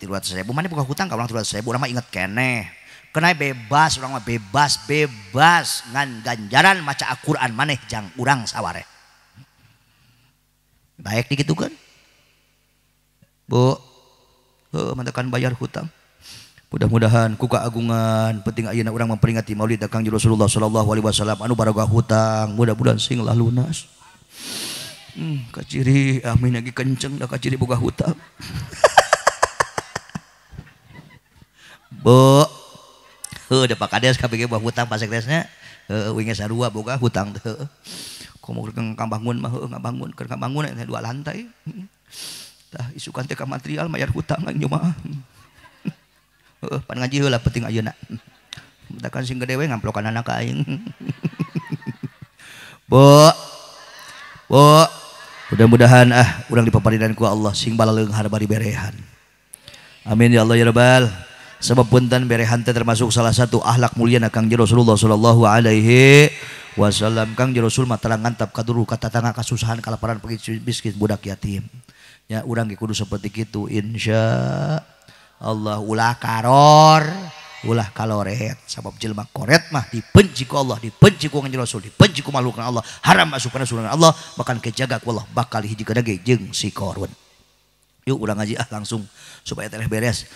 300.000 maneh boga hutang ka urang 300.000, urang mah inget keneh. Kena bebas, urang mah bebas, bebas ngan ganjaran maca Al-Qur'an maneh jang urang saware. Baik digitukeun. Bu, heuh mantakan bayar hutang. Mudah-mudahan ku keagungan penting ayeuna urang memperingati Maulid Kangjeng Rasulullah sallallahu alaihi wasallam anu baroga hutang, mudah-mudahan sing lah lunas. Kaciri amin lagi kenceng dah kaciri boga hutang. Bu, heuh da Pak Kades kabeh boga hutang Pak Sektesnya, heuh uing sarua boga hutang teh. Komo keur ngabangun mah heuh ngabangun, keur ngabangun eta 2 lantai. Tah isukan teh ka material mayar hutang aing mah. Heuh pan ngaji heula penting ayeuna. Mentakan sing gede we ngamplokan anak aing. Bu. Bu, mudah-mudahan urang dipaparinan ku Allah sing balaleunghar bari berehan. Amin ya Allah ya Rabbal. Sebab punten berehan teh termasuk salah satu akhlak mulia na Kangjeng Rasulullah sallallahu alaihi wasallam. Kangjeng Rasul mah terang ngantap kaduru ka tatangga kasusahan kalaparan pegi miskin budak yatim. Ya urang ge kudu seperti kitu insya Allah ulah karor ulah kaloret sabab jelema koret mah dibenci ku Allah, dibenci ku Kangjeng Rasul, dibenci ku makhluk Allah, haram masuk kana surga Allah, bahkan kejaga ku Allah bakal hiji kana ge jeung si Korun. Yuk urang ngaji langsung supaya tereh beres.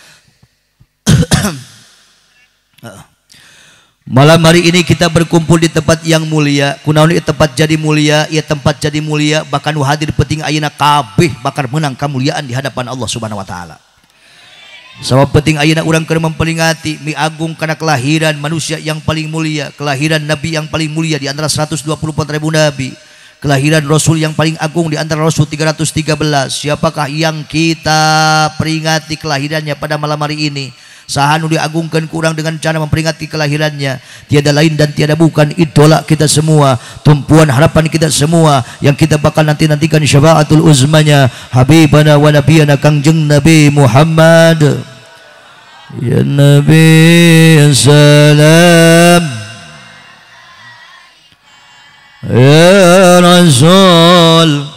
Malam hari ini kita berkumpul di tempat yang mulia. Kunaon ieu tempat jadi mulia, ieu tempat jadi mulia bahkan nu hadir penting ayeuna kabeh bakal menang kemuliaan di hadapan Allah Subhanahu wa taala. Sabab penting ayeuna urang keur memperingati mi agung kana kelahiran manusia yang paling mulia, kelahiran nabi yang paling mulia di antara 124.000 nabi, kelahiran rasul yang paling agung di antara rasul 313. Siapakah yang kita peringati kelahirannya pada malam hari ini? Saha nu diagungkan kurang dengan cara memperingati kelahirannya? Tiada lain dan tiada bukan idola kita semua, tumpuan harapan kita semua yang kita bakal nanti-nantikan syafaatul uzmanya habibana wa nabiyana Kangjeng Nabi Muhammad. Ya Nabi salam, ya Rasul.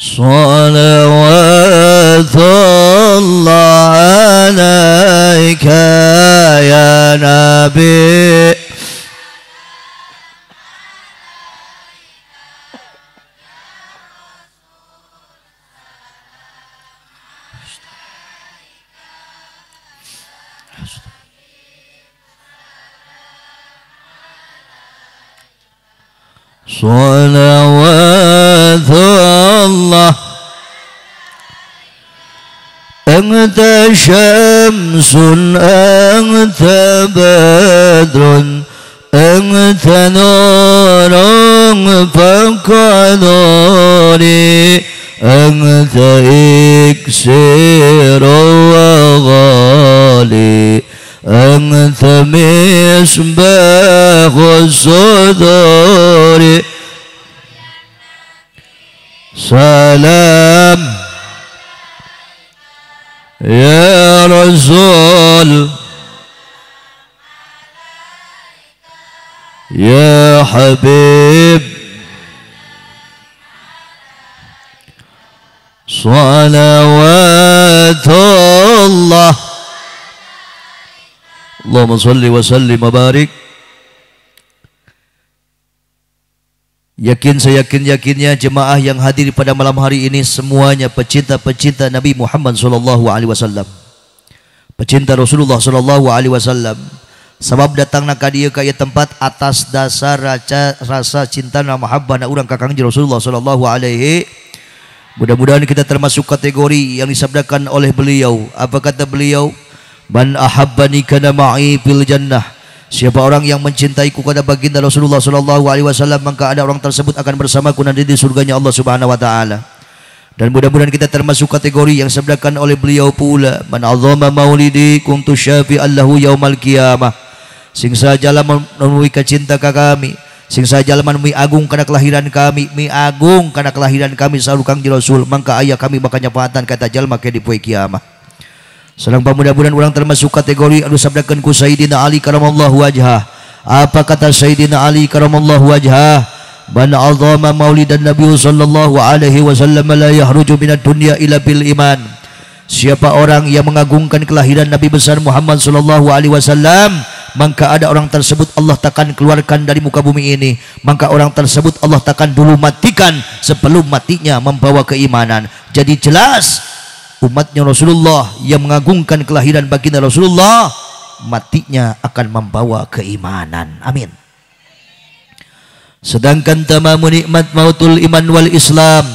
صلوات الله عليك يا نبي. صلوات الله أنت شمس أنت بدر أنت نور فوق نوري أنت إكسير وغالي أنت مصباح الصدور. سلام يا رسول يا حبيب. صلوات الله. اللهم صل وسلم وبارك. Yakin saya yakin-yakinnya jemaah yang hadir pada malam hari ini semuanya pecinta-pecinta Nabi Muhammad sallallahu alaihi wasallam, pecinta Rasulullah sallallahu alaihi wasallam. Sabab datangna ka dieu ka ieu tempat atas dasar rasa cinta na mahabbah na urang ka Kangjeng Rasulullah sallallahu alaihi. Mudah-mudahan kita termasuk kategori yang disabdakan oleh beliau. Apa kata beliau? Man ahabbani kana ma'i fil jannah. Siapa orang yang mencintaiku kata baginda Rasulullah sallallahu alaihi wasallam, maka ada orang tersebut akan bersamaku nanti di surganya Allah Subhanahu wa taala. Dan mudah-mudahan kita termasuk kategori yang disabdakan oleh beliau pula, man azama maulidi kuntu syafi'an lahu yaumal qiyamah. Sing sajalah menemui cinta ka kami, sing sajalah menemui agung karena kelahiran kami, mi agung karena kelahiran kami saur Kangjeng Rasul, maka ayah kami bakal nyafaatan kata jalma ke di poe kiamah. Sedang mudah-mudahan orang termasuk kategori anu sabdakeun ku Sayyidina Ali karamallahu wajhah. Apa kata Sayyidina Ali karamallahu wajhah? Man azama maulidan Nabi sallallahu alaihi wasallam la yahruju minad dunya illa bil iman. Siapa orang yang mengagungkan kelahiran Nabi besar Muhammad sallallahu alaihi wasallam, maka ada orang tersebut Allah takkan keluarkan dari muka bumi ini. Maka orang tersebut Allah takkan dulu matikan sebelum matinya membawa keimanan. Jadi jelas umatnya Rasulullah yang mengagungkan kelahiran baginda Rasulullah, matinya akan membawa keimanan. Amin. Sedangkan tamamu nikmat mautul iman wal Islam,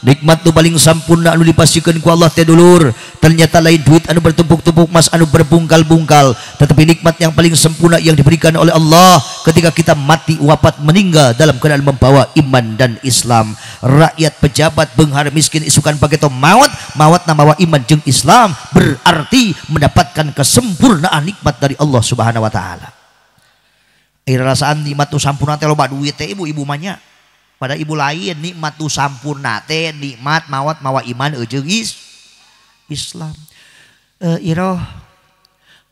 nikmat nu paling sampurna anu dipastikan ku Allah teh dulur, ternyata lain duit anu bertumpuk-tumpuk, mas anu berbungkal-bungkal, tetapi nikmat yang paling sempurna yang diberikan oleh Allah ketika kita mati wafat meninggal dalam keadaan membawa iman dan Islam. Rakyat pejabat beunghar miskin isukan pageto maut, maut mawa iman jeung Islam berarti mendapatkan kesempurnaan nikmat dari Allah Subhanahu wa taala. Rasaan nikmat nu sampurna teh loba duit teh ibu-ibu mah nya. Pada ibu lain nikmat nu sampurna teh nikmat maot mawa iman jeung Islam. Iroh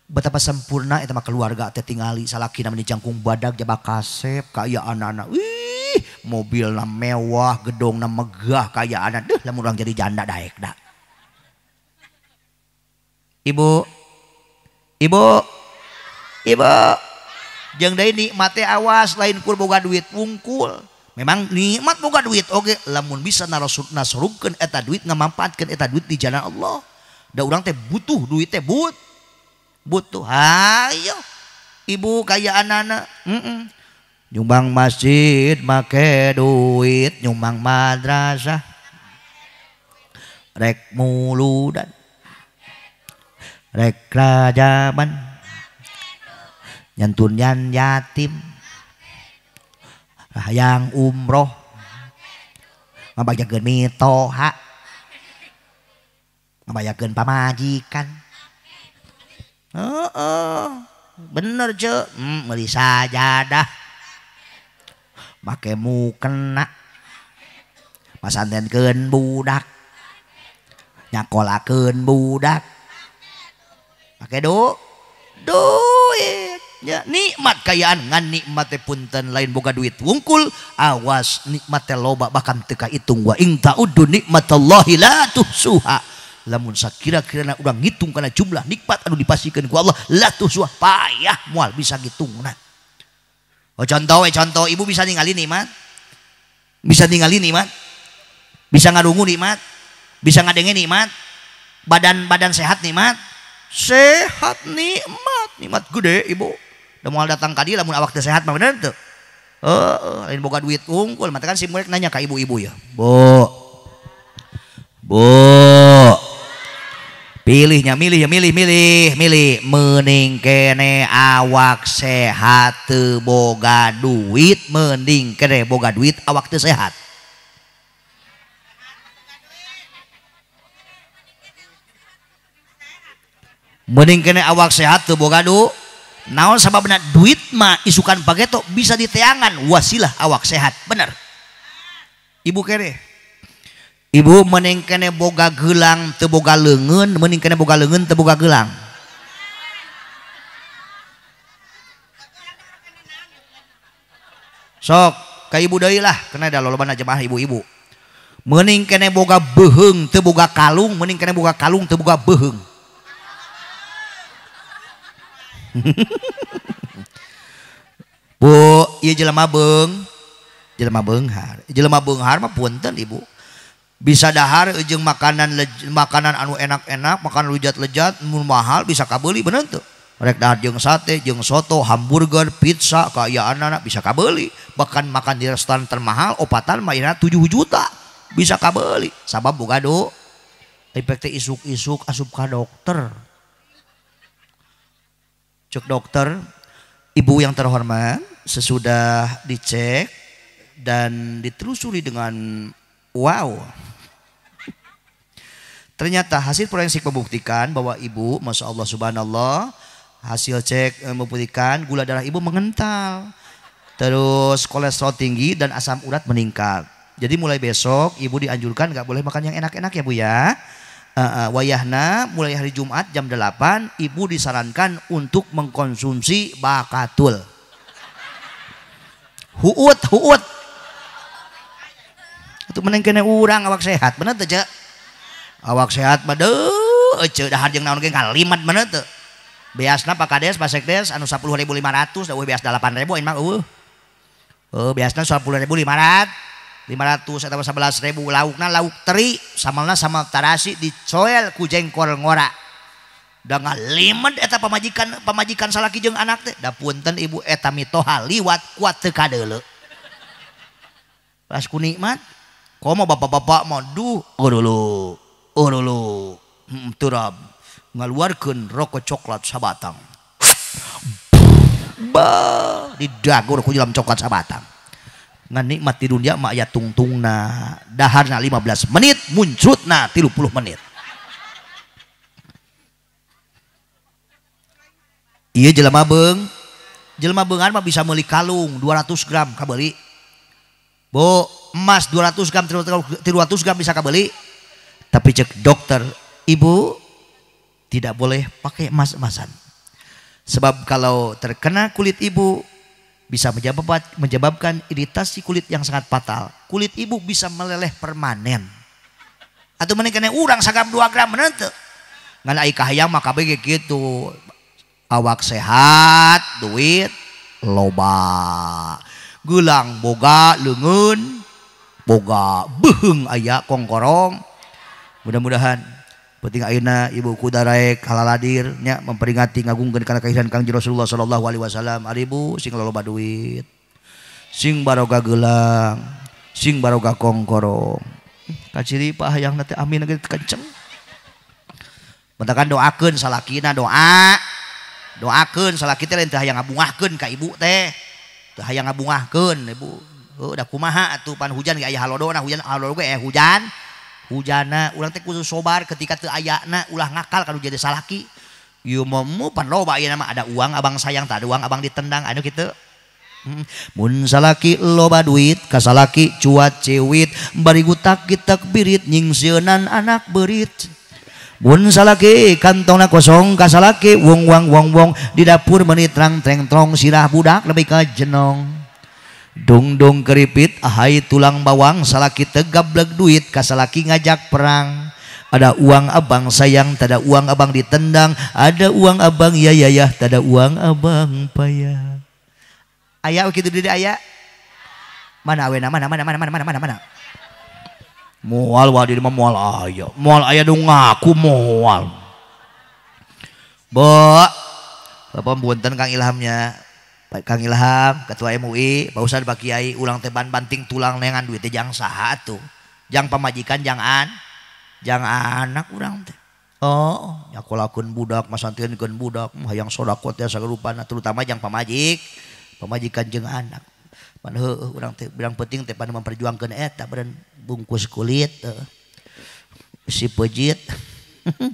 betapa sempurna eta mah keluarga teh tingali salakina meni jangkung badag jaba kasep kaayaan anak. Wih, mobilna mewah, gedongna megah kaayaan deuh lamun urang jadi janda daek da. Ibu. Ibu. Ibu. Jeung deui nikmat teh awas lain kur boga duit wungkul. Memang nikmat boga duit oge lamun bisa nasorugkeun eta duit ngamampaatkeun eta duit di jalan Allah. Da urang teh butuh duit teh butuh. Hayo ibu kayaanana nyumbang masjid make duit, nyumbang madrasah rek muludan rek rajaban nyantunyan yatim hayang umroh ngabajakeun mitoha ngabajakeun pamajikan. Heeh, bener ce, meuli sajadah make mukena pasantenkeun budak nyakolakeun budak make duit. Ya, nikmat kayaan ngan nikmat teh punten lain boga duit wungkul, awas nikmat teh loba bahkan teu kahitung wa in ta'uddu nikmatallahi la tuhsuha. Lamun sakira-kirana urang ngitung kana jumlah nikmat anu dipasikeun ku Allah la tuhsuha, payah moal bisa ngitungna. Oh contoh we contoh ibu bisa ningali nikmat, bisa ningali nikmat, bisa ngarungu nikmat, bisa ngadenge nikmat, badan-badan sehat nikmat, sehat nikmat, nikmat gede ibu. Da moal datang ka dieu lamun awak teu sehat mah bener teu? Heeh, lain boga duit unggul, matakan si murid nanya ka ibu-ibu ya. Bu. Bu. Pilihnya milih ya milih milih milih mending kene awak sehat teu boga duit, mending kene boga duit awak teu sehat. Mending kene awak sehat teu boga duit. Naon sababna duit mah isukan pageto bisa diteangan wasilah awak sehat, bener. Ibu kene. Ibu mending kene boga gelang teu boga leungeun, mending kene boga leungeun teu boga gelang. Sok ka ibu deui lah, kena da lolobana jemaah ibu-ibu. Mending kene boga beuheung teu boga kalung, mending kene boga kalung teu boga beuheung. Bu, ieu jelema beunghar. Jelema beunghar mah punten ibu. Bisa dahar jeung makanan makanan anu enak-enak, makanan lejat-lejat, mun mahal bisa kabeuli bener teu? Rek dahar jeung sate, jeung soto, hamburger, pizza, kaayaanana bisa kabeuli. Bahkan makan di restoran termahal opatan mah 7 juta bisa kabeuli. Sabab boga do. Efek teh isuk-isuk asup ka dokter. Cek dokter, ibu yang terhormat, sesudah dicek dan ditelusuri dengan wow. Ternyata hasil forensik membuktikan bahwa ibu, Masya Allah subhanallah, hasil cek membuktikan gula darah ibu mengental, terus kolesterol tinggi dan asam urat meningkat. Jadi mulai besok ibu dianjurkan nggak boleh makan yang enak-enak ya bu ya. Wayahna mulai hari Jumat jam 8 ibu disarankan untuk mengkonsumsi bakatul. Huut huut. Itu meneng kene urang awak sehat bener teu ceu? Awak sehat mah deuh ceu dahar jeung naon ge ngalimat bener teu? Beasna Pak Kades Pak Sekdes anu 10.500 da eueuh beas 8.000 aing mah eueuh. Heuh beasna 10.500. 500 atau 11.000 laukna lauk teri samalna sama tarasi dicoel ku jengkol ngora. Da ngalimet eta pamajikan salaki jeung anak teh. Da punten ibu eta mitoha liwat kuat teu kadeuleu. Pas ku nikmat komo bapak-bapak mah duh urulu urulu turab ngaluarkeun rokok coklat sabatang. Bah didagur ku dalam coklat sabatang. Ngan nikmat di dunia mah aya tungtungna, daharna 15 menit, muncrutna 30 menit. Ieu jelema beung, jelema beungan mah bisa meuli kalung 200 gram kabeuli. Bu, emas 200 gram 300 gram bisa kabeuli. Tapi cek dokter, ibu tidak boleh pakai emas-emasan. Sebab kalau terkena kulit ibu bisa menyebabkan iritasi kulit yang sangat fatal. Kulit ibu bisa meleleh permanen. Atau mending kena urang sagram 2 gram bener teu. Ngan ai kahayang mah kabeh kitu. Awak sehat, duit loba. Gelang boga leungeun, boga beuheung aya kongkorong. Mudah-mudahan penting ayeuna ibu kudaraek halaladir nya memperingati ngagungkeun kana kahiran Kangjeng Rasulullah sallallahu alaihi wasallam. Ari ibu sing loba duit, sing baroga gelang, sing baroga kongkorong. Kaciri pak hayang teh amin ge kenceng. Mentakan doakeun salakina doa. Doakeun salaki teh lain teh hayang ngabungahkeun ka ibu teh. Teu hayang ngabungahkeun ibu. Heuh da kumaha atuh pan hujan ge aya halodona, hujan halodo ge aya hujan. Hujana urang teh kudu sobar ketika teu ayana ulah ngakal kanu jadi salaki. Ieu mah pan loba ayeuna mah ada uang abang sayang, tak ada uang abang ditendang anu kitu. Mun salaki loba duit ka salaki cuat cewit bari gutak kitak birit nyingsieunan anak beurit. Mun salaki kantongna kosong ka salaki wong wang wong wong di dapur meuni trang treng trong sirah budak lebih ka jenong. Dung dung keripit ahai tulang bawang salaki tegableg duit kasalaki ngajak perang. Ada uang abang sayang, tada uang abang ditendang, ada uang abang ya ya ya, tada uang abang payah. Aya kitu deui aya. Mana awena mana mana mana mana mana mana. Moal wadi mah moal aya. Moal aya nu ngaku moal. Bu, Bapak punten Kang Ilhamnya. Kang Ilham, Ketua MUI, Pak Ustad, Pak Kiai, ulang teban banting tulang nengan duit teh jang saha tuh. Jang pamajikan, jang anak urang teh. Oh, nyakolakeun budak, masantrenkeun budak, hayang sedekah teh sagarupana, terutama jang pamajikan jeung anak. Pan heueuh urang teh bilang penting teh pan memperjuangkeun eta beureun bungkus kulit si pejit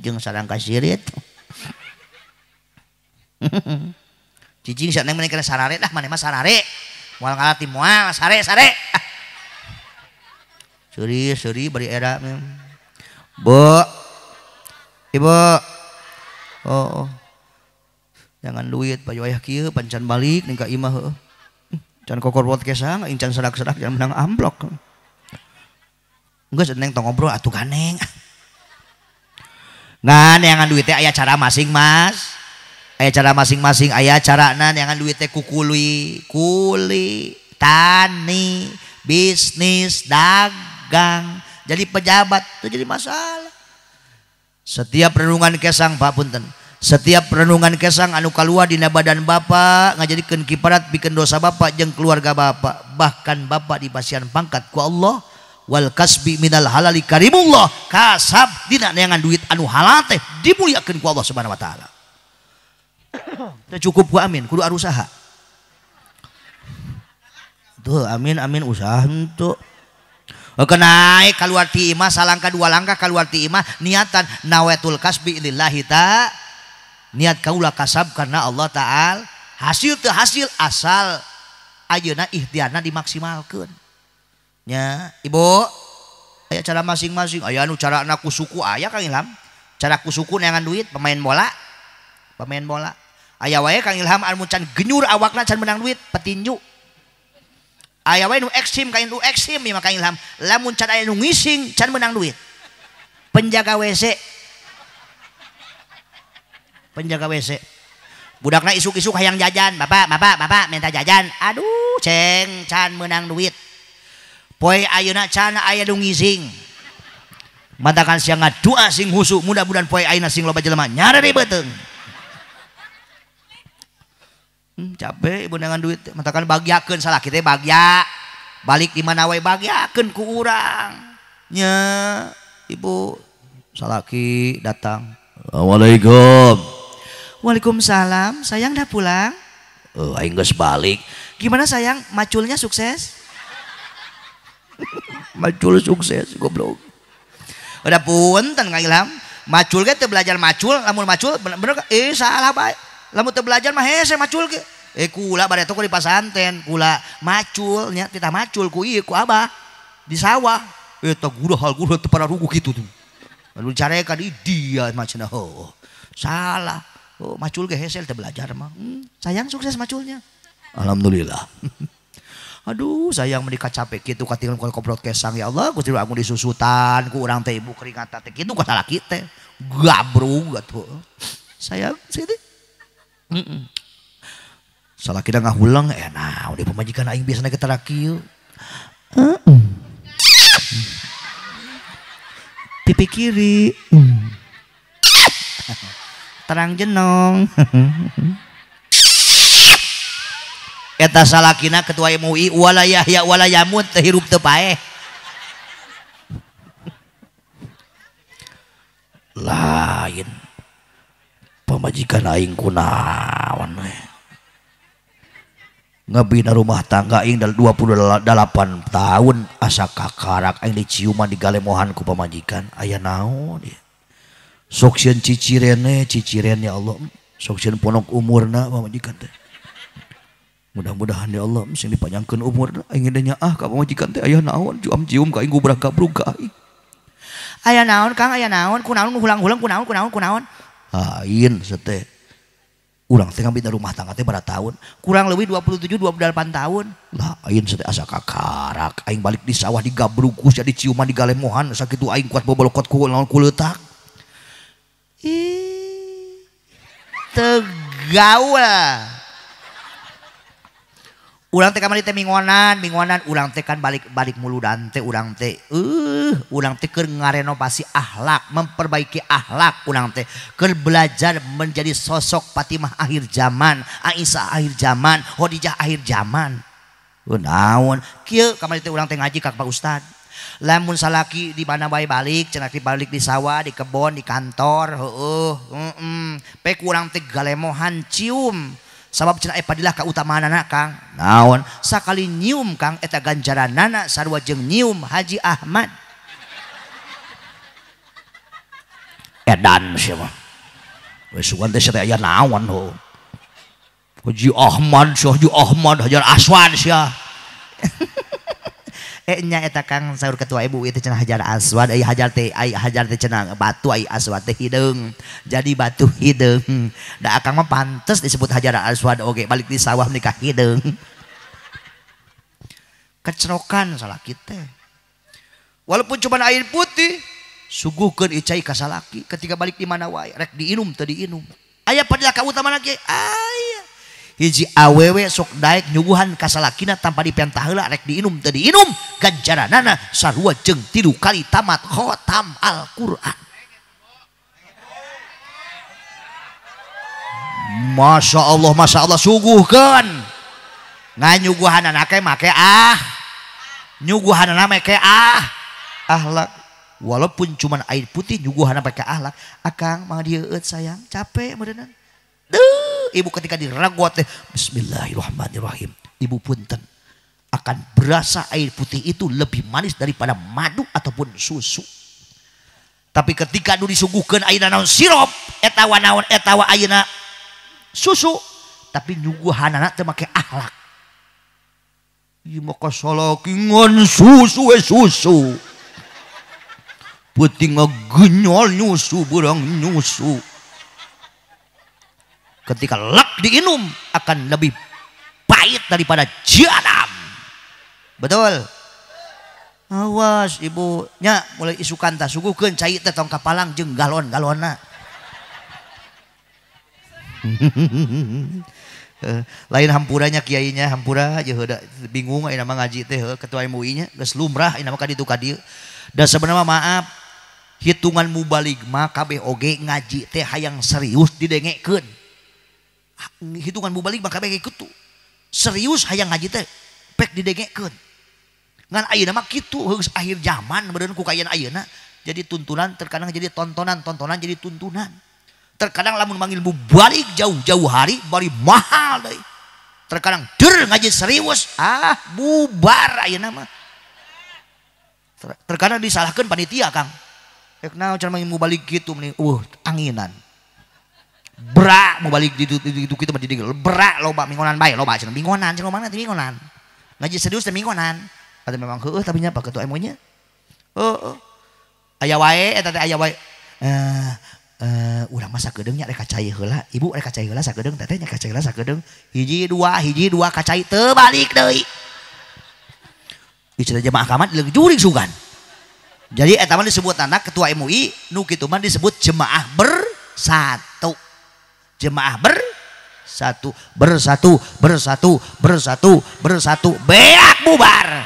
jeung sarang kasirit. Cicing sia neng mending kana sarare dah maneh mah sarare. Moal ngalati moal sare sare. Seuri seuri bari era. Bu. Ibu. Oh, oh. Jangan duit baju ayah kieu pancan balik ning ka imah heueuh. Can kokor podcastan aing can serak-serak jangan menang amplok. Geus neng tong ngobrol atuh ganeng. Ngan neangan duit teh aya cara masing mas. Aya cara masing-masing, aya carana neangan duit teh kukuli, kuli, tani, bisnis, dagang, jadi pejabat itu jadi masalah. Setiap renungan kesang Pak punten, setiap renungan kesang anu kaluar dina badan bapak ngajadikeun kiparat pikeun dosa bapak jeung keluarga bapak, bahkan bapak dipasihan pangkat ku Allah wal kasbi minal halali karimullah, kasab dina neangan duit anu halal teh dimuliakeun ku Allah Subhanahu wa taala. Teu cukup ku amin, kudu arusaha. Tuh amin amin usaha henteu. Oke naik keluar ti imah salangkah dua langkah keluar ti imah niatan nawetul kasbi lillahi ta, niat kaula kasab karena Allah taala, hasil teu hasil asal ayeuna ikhtiarna dimaksimalkeun. Nya ibu aya cara masing-masing, aya anu carana ku suku aya Kang Ilham, cara ku suku neangan duit pemain bola. Pemain bola aya wae Kang Ilham anu can genyur awakna can menang duit petinju. Aya wae nu eksim ka nu eksim ieu mah Kang Ilham, lamun can aya nu ngising can menang duit. Penjaga WC. Penjaga WC. Budakna isuk-isuk hayang jajan, bapak, bapak, bapak minta jajan. Aduh, ceng can menang duit. Poe ayeuna can aya nu ngising. Matakan siang ngadua sing husu, mudah-mudahan poe ayeuna sing loba jelema nyareri beuteung. Capek ibu dengan duit, matakan bagiakeun salah kita bagya, balik di mana wae bagiakeun ku urang. Nya ibu salaki datang. Assalamualaikum. Waalaikumsalam, sayang dah pulang. Aing geus balik. Gimana sayang, maculnya sukses? Macul sukses goblok. Udah punten Kang Ilham, macul ge teu belajar macul, lamun macul bener salah bae. Lamun teu belajar mah hese macul ge. Kula bareto ku di pasanten, kula macul nya titah macul ku ieu ku abah di sawah. Eta gurahal gurah teu pararuguh kitu tuh. Lalu careka di dia macana heuh. Salah. Oh, macul ge hese teu belajar mah. Sayang sukses maculnya. Alhamdulillah. Aduh sayang menikah capek kitu katingal ku koprot kesang ya Allah Gusti aku disusutan ku urang teh ibu keringatan teh kitu ka salaki teh gabrug atuh. Sayang sini. Salaki da ngahulang naon di pamajikan aing biasana kita kieu. Pipi kiri. Terang jenong. Eta salakina ketua MUI wala yahya wala yamut teu hirup teu paeh. Lain pamajikan aing kunaon we. Ngabina rumah tangga aing 28 tahun asa kakarak aing diciuman digalemohan ku pamajikan aya naon ieu. Sok sieun cicirene ciciren ya Allah. Sok sieun ponok umurna pamajikan teh. Mudah-mudahan ya Allah sing dipanjangkeun umur aing teh nyaah ka pamajikan teh aya naon cium-cium ka aing gubrak-gabrug ka aing. Aya naon Kang aya naon kunaon hulang-hulang kunaon kunaon kunaon. Lain sete. Urang teh ngabina rumah tangga teh berapa tahun? Kurang lebih 27 28 tahun. Lain sete asa kakarak aing balik di sawah digabrug ku sia diciuman digalemohan sakitu aing kuat bobolokot ku naon ku leutak. Ih. Teu gaul. Urang teh kamari teh mingonan, mingonan urang teh kan balik-balik muludan teh urang teh. Urang teh keur ngarenovasi akhlak, memperbaiki akhlak urang teh. Keur belajar menjadi sosok Fatimah akhir zaman, Aisyah akhir zaman, Khadijah akhir zaman. Naon? Kieu kamari teh urang teh ngaji ka Pak Ustad. Lamun salaki di mana wae balik, cenah balik di sawah, di kebon, di kantor, heueuh, pek urang teh galemohan cium. Sabab cenah padilah kautamaanana Kang. Naon? Sakali nyium Kang eta ganjaranana sarua jeung nyium Haji Ahmad. Edan sia mah. Wes sugan teh aya naon ho. Haji Ahmad, Haji Ahmad, Hajar Aswad sia. Nya eta Kang saur ketua ibu itu cenah Hajar Aswad, ai hajar teh ai hajar teh cenah batu ai aswad teh hideung. Jadi batu hideung. Da akang mah pantes disebut Hajar Aswad oge balik di sawah nikah hideung. Kecerokan salaki teh. Walaupun cuma air putih, suguhkeun icai ka salaki ketika balik di mana wae rek diinum teu diinum. Aya padilah kautamaan ge aya. Hiji awewe sok daek nyuguhan ka salakina tanpa dipentah heula rek diinum teu diinum ganjaranana sarua jeung 3 kali tamat khatam Al-Qur'an. Masya Allah, Masya Allah suguhkeun. Nganyuguhanana ke make ah. Nyuguhanana make ah. Akhlak. Walaupun cuman air putih nyuguhanana make akhlak. Akang mah dieueut sayang capek meureunna. Duh, ibu ketika diragot teh bismillahirrahmanirrahim. Ibu punten akan berasa air putih itu lebih manis daripada madu ataupun susu. Tapi ketika nu disuguhkeun ayeuna naon sirup, eta wa naon eta wa ayeuna susu, tapi nyuguhanana teu make akhlak. Ieu mah kasalaki ngan susu we susu. Peuting ngagenyol nyusu beurang nyusu. Ketika lek diinum akan lebih pahit daripada jahanam. Betul. Awas ibu nya mulai isukan tah suguhkeun cai teh tong kapalang jeung galon-galonna. Lain hampuranya kiainya hampura jeung heuda bingung ayeuna mah ngaji teh ketua MUI nya geus lumrah ayeuna mah ka ditu ka dieu. Da sebenarnya maaf hitungan mubalig mah kabeh oge ngaji teh hayang serius didengekeun. Hitungan mubalig mah kabeh kitu. Serius hayang ngaji teh pek didengekeun. Ngan ayeuna mah kitu geus akhir zaman meureun ku kaayaan ayeuna. Jadi tuntunan terkadang jadi tontonan, tontonan jadi tuntunan. Terkadang lamun manggil mubalig jauh-jauh hari bari mahal deui. Terkadang der ngaji serius, ah bubar ayeuna mah. Terkadang disalahkan panitia Kang. Rek naon cenah mau balik kitu meni anginan. Brak mau balik di gitu kitu mah didigel. Brak loba mingonan bae loba cenah mingonan cenah mana teh mingonan. Ngaji serius teh mingonan. Atau memang heueuh tapi nya Pak Ketua MUI nya. Heueuh. Aya wae eta teh aya wae. Urang mah sakedeung nya rek kacai heula. Ibu rek kacai heula sakedeung teteh nya kacai heula sakedeung. Hiji dua kacai teu balik deui. Ieu jemaah kamat leuwih jurig sugan. Jadi eta mah disebut anak ketua MUI nu kitu mah disebut jemaah bersatu. Jemaah bersatu, bersatu, bersatu, bersatu, bersatu, beak bubar.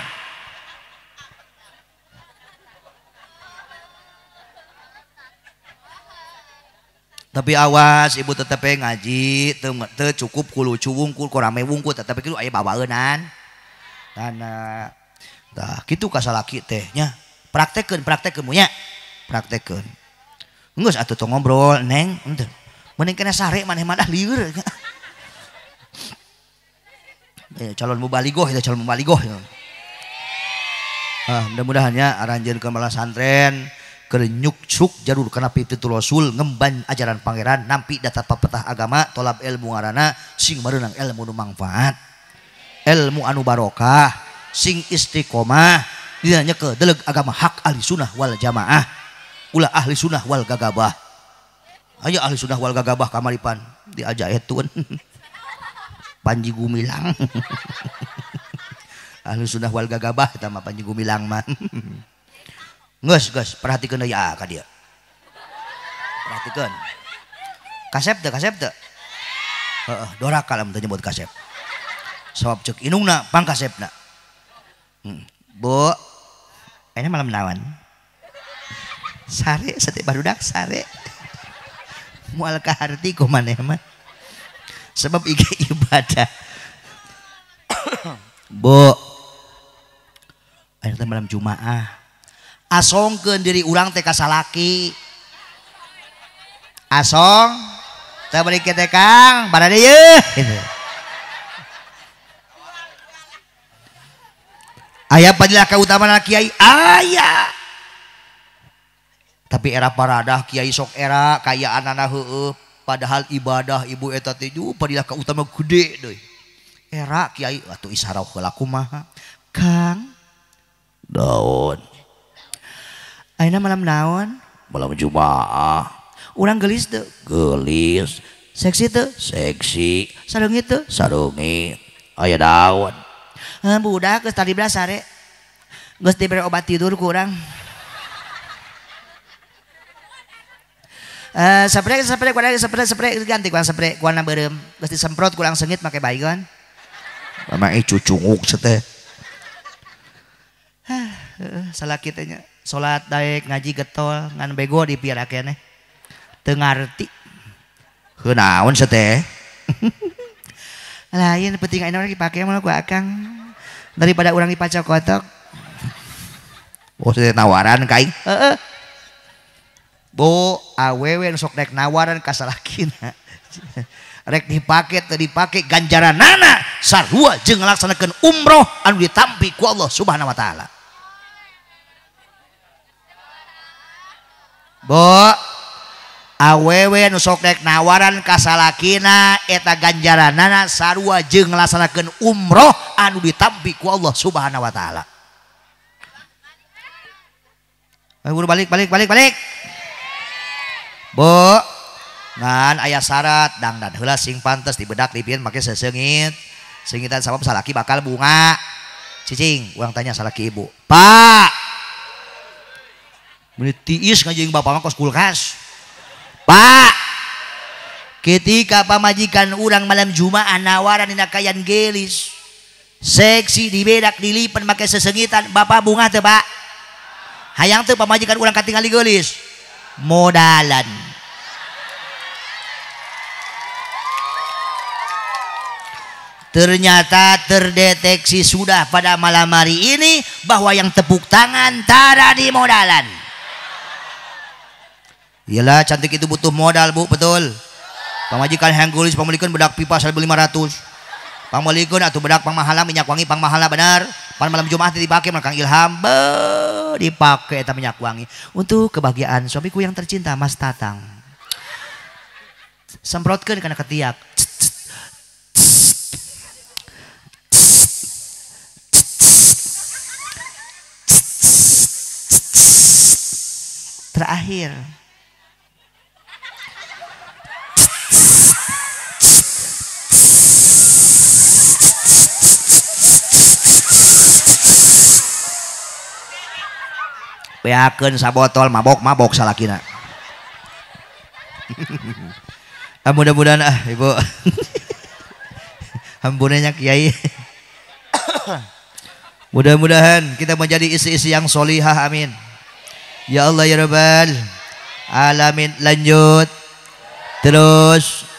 Tapi awas ibu tetep ngaji teu cukup ku lucu wungkul ku rame wungkul tetep kitu aya bawaeunan. Tana tah kitu ka salaki teh nya. Praktekeun praktekeun mu nya. Praktekeun. Geus atuh tong ngobrol neng henteu. Mending kena sare maneh mah lieur. Calon mubaligoh itu calon mubaligoh. Ah mudah-mudahan nya aranjeun ke malah santren kerenyuk suk jarur kana pitutur rasul ngemban ajaran pangeran nampi data papetah agama tolab ilmu ngaranna sing merenang ilmu nu mangfaat ilmu anu barokah sing istiqomah dina nyekel deleg agama hak ahli sunnah wal jamaah ulah ahli sunnah wal gagabah. Ayo ahli sunnah wal gagabah kamaripan diajak etun Panji Gumilang. Ahli sunnah wal gagabah eta mah Panji Gumilang mah. Geus geus perhatikeun deui ah ka dieu. Perhatikeun. Kasep teu kasep teu? Heeh, doraka lamun teu nyebut kasep. Sabab ceuk indungna pangkasepna. Bu, ini malam naon? Sare sate barudak sare. Moal kaharti ku maneh mah. Sebab iki ibadah. Bu, ayeuna malam Jumaah. Asongkeun diri urang teh ka salaki. Asong teh bari teh Kang, barade yeuh gitu. Aya padilah kautamaan kiai aya. Tapi era paradah kiai sok era kayaanana heueuh padahal ibadah ibu eta teh padilah kautama gede deui. Era kiai atuh isarau heula kumaha. Kang daun. Ayeuna malam naon? Malam Jumaah. Urang geulis teu? Geulis. Seksi teu? Seksi. Sareungit teu? Sareungit. Aya daun. Budak geus tadi belas sare. Geus dibere obat tidur ku urang. Spray spray kurang spray spray ganti kurang spray warna beureum. Geus disemprot kurang sengit make baygon. Mama cucunguk teh. Salaki teh nya. Salat daek ngaji getol ngan bego dipiara keneh. Teu ngarti. Heuh naon teh? Lain penting ayeuna dipake mah ku akang. Daripada urang dipacokotok. Oh teh nawaran ka aing. Heeh. Bu, awewe nu sok rek nawaran ka salakina. Rek dipake teu dipake ganjaranana sarua jeung ngalaksanakeun umroh anu ditampi ku Allah Subhanahu wa taala. Bu, awewe nu sok rek nawaran ka salakina eta ganjaranana sarua jeung ngalaksanakeun umroh anu ditampi ku Allah Subhanahu wa taala. Ayo balik balik balik balik. Bu, ngan aya syarat dangdan heula sing pantes dibedak dipieun make seseungit. Seungitan sabab salaki bakal bunga. Cicing, urang tanya salaki ibu. Pak, meni tiis ngajeng bapak mah kos kulkas. Pak, ketika pamajikan urang malam Jumaah nawaran dina kayan gelis, seksi dibedak dilipen make sesengitan, bapak bungah teu Pak? Hayang teu pamajikan urang katingali geulis? Modalan. Ternyata terdeteksi sudah pada malam hari ini bahwa yang tepuk tangan tara di modalan. Iyalah cantik itu butuh modal bu, betul. Pamajikan yang geulis pamilikeun bedak pipa 1500. Pangmeulikeun atuh bedak pangmahala minyak wangi pangmahala benar. Pan malam Jumat dipake mah Kang Ilham be dipake eta minyak wangi untuk kebahagiaan suamiku yang tercinta Mas Tatang. Semprotkeun kana ketiak. Terakhir beakeun sabotol mabok-mabok salakina. Mudah-mudahan ibu hampunenya kiai. Mudah-mudahan kita menjadi isi-isi yang solihah, amin. Ya Allah ya Rabbal alamin. Lanjut terus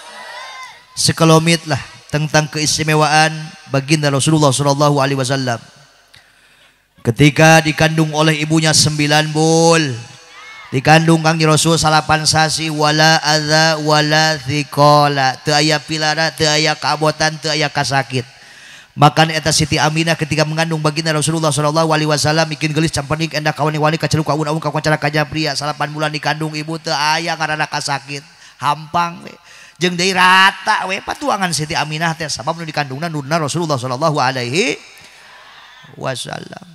sekelomit lah tentang keistimewaan baginda Rasulullah Shallallahu Alaihi Wasallam. Ketika dikandung oleh ibunya 9 bul, dikandung Kang Rasul 8 sasi, wala adza wala thiqala, teu aya pilara, teu aya kabotan, teu aya kasakit. Makan eta Siti Aminah ketika mengandung baginda Rasulullah Shallallahu Alaihi Wasallam bikin gelis campenik endah kawani-wani kaceluk kaun-aun kakoncara kajapria. 8 bulan dikandung ibu teu aya ngaranna kasakit, hampang we. Jeung deui rata we patuangan Siti Aminah teh sabab nu dikandungna nurna Rasulullah Shallallahu Alaihi Wasallam.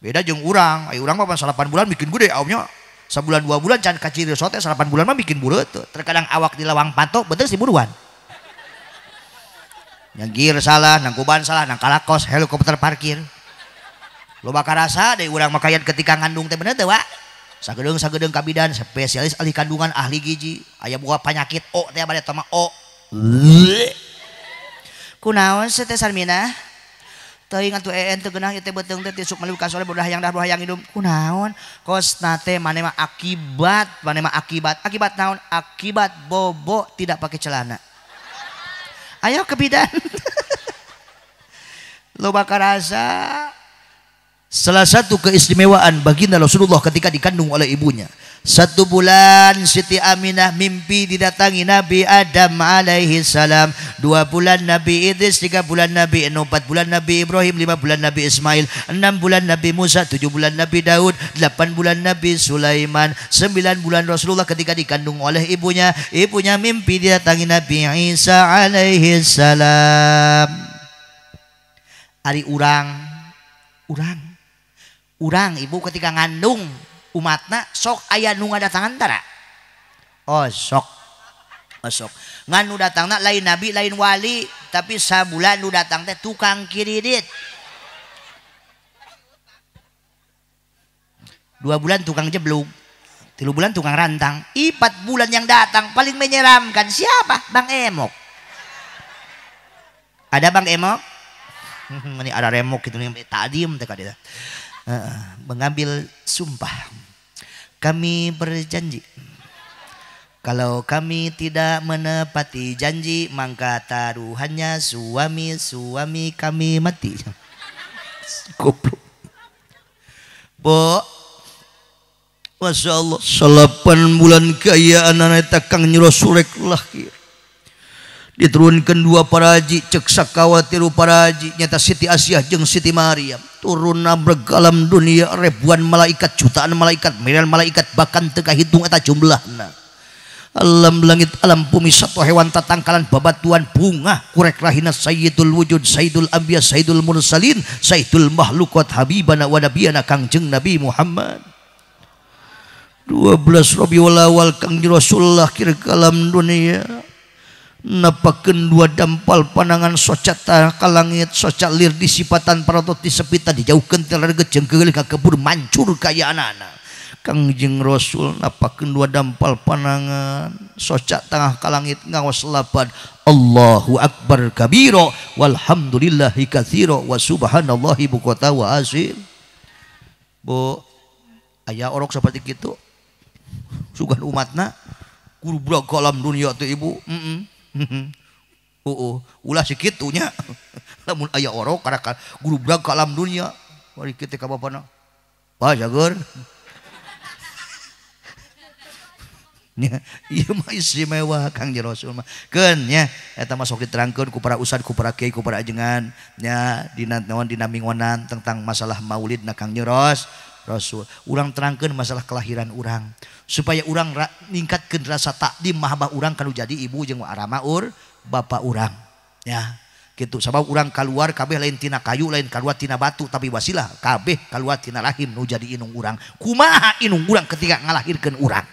Beda jeung urang, ai urang mah 8 bulan bikin gede awnya. Sabulan 2 bulan can kaciri sote 8 bulan mah bikin bureut. Terkadang awak di lawang panto betul si buruan. Nyengkir salah, nangkuban salah, nang kalakos, helikopter parkir. Loba karasa deui urang mah kayan ketika ngandung teh bener teh, Wak. Sagedeung-sagedeung kabidan, spesialis ahli kandungan, ahli gizi, aya boga penyakit O teh bade teh mah O. Kunaon sih teh Sarmina? Teuing atuh een teu geunah ieu teh beuteung teh tisuk meuli ka sore bodah hayang dah hayang hidung. Kunaon? Kosna teh maneh mah akibat, maneh mah akibat. Akibat naon? Akibat bobo tidak pakai celana. Ayo ke bidan. Loba karasa. Salah satu keistimewaan baginda Rasulullah ketika dikandung oleh ibunya. 1 bulan Siti Aminah mimpi didatangi Nabi Adam alaihi salam. 2 bulan Nabi Idris, 3 bulan Nabi Nuh, 4 bulan Nabi Ibrahim, 5 bulan Nabi Ismail, 6 bulan Nabi Musa, 7 bulan Nabi Daud, 8 bulan Nabi Sulaiman, 9 bulan Rasulullah ketika dikandung oleh ibunya. Ibunya mimpi didatangi Nabi Isa alaihi salam. Ari urang ibu ketika ngandung umatna sok aya nu ngadatangan tara. Oh sok. Oh sok. Ngan nu datangna lain nabi lain wali, tapi sabulan nu datang teh tukang kiridit. 2 bulan tukang jeblug, 3 bulan tukang rantang, 4 bulan yang datang paling menyeramkan siapa? Bang Emok. Ada Bang Emok? Ini ada remok gitu nih, tadim teh ka dia. Mengambil sumpah, kami berjanji kalau kami tidak menepati janji maka taruhannya suami-suami kami mati. Goblok. Bu, Masya Allah, 8 bulan kayaan eta Kang Rasul rek lahir. Diturunkan 2 paraji cek sakawa 3 paraji nyata Siti Asyah jeung Siti Maryam turun nabreg alam dunia ribuan malaikat jutaan malaikat miliar malaikat bahkan teu kahitung eta jumlahna. Alam langit alam bumi satu hewan tatangkalan babatuan bunga kurek rahina sayyidul wujud sayyidul anbiya sayyidul mursalin sayyidul makhluqat habibana wa nabiyana Kangjeng Nabi Muhammad. 12 Rabiul Awal Kangjeng Rasulullah kir ke alam dunia. Napakeun 2 dampal panangan socat ka langit socat lir disipatan paratot disepitan dijauhkeun ti reget jeung keuleul ka kebur mancur kayaanana. Kangjeng Rasul napakeun 2 dampal panangan socat tengah ka langit ngaos lapan Allahu akbar kabira walhamdulillahi katsira wa subhanallahi bukrata wa asil. Bu, aya orok seperti kitu sugan umatna guru ke alam dunia teh ibu. Ulah sikitunya lamun aya orok karena guru brag ke alam dunia mari kita ka bapana. Pak jager. Nya ieu mah istimewa Kangjeng Rasul mah. Keun nya eta mah sok diterangkeun ku para ustad, ku para kiai, ku para ajengan nya dina naon dina minggonan tentang masalah maulid na Kangjeng Rasul. Urang terangkeun masalah kelahiran urang supaya urang ningkatkeun rasa takdim mahabbah urang kanu jadi ibu jeung arama bapak urang ya. Gitu sabab urang kaluar kabeh lain tina kayu, lain kaluar tina batu, tapi wasilah kabeh kaluar tina rahim nu jadi inung urang. Kumaha inung urang ketika ngalahirkeun urang?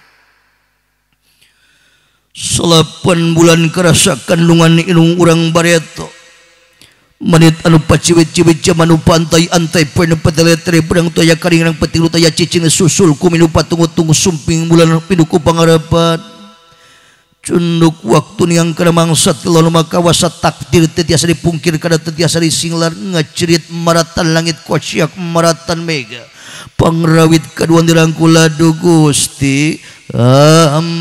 8 bulan kerasa kandungan inung urang bareto. Menit anu paciwit-ciwit jaman nu pantai antai poe nu peteletre pedang toya karingrang petilu taya cicing susul kuminu patungu-tungu sumping bulan pinuku pangarapan. Cunduk waktu yang kana mangsa tilon maka wasa takdir teu tiasa dipungkir kada teu tiasa disinglar ngacerit maratan langit kosiak maratan mega. Pangrawit kaduan dirangkul adu Gusti ampun.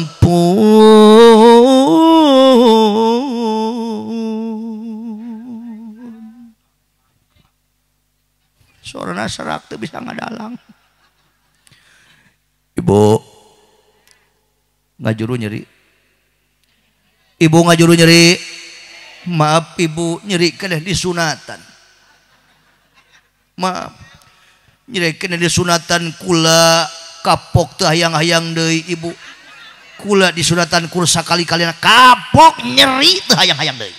Sorana serak teu bisa ngadalang. Ibu ngajuru nyeri. Ibu ngajuru nyeri. Maaf ibu, nyeri keneh disunatan. Maaf. Nyeri keneh disunatan kula kapok teu hayang-hayang deui ibu. Kula disunatan kur sakali-kalina kapok nyeri teu hayang-hayang deui.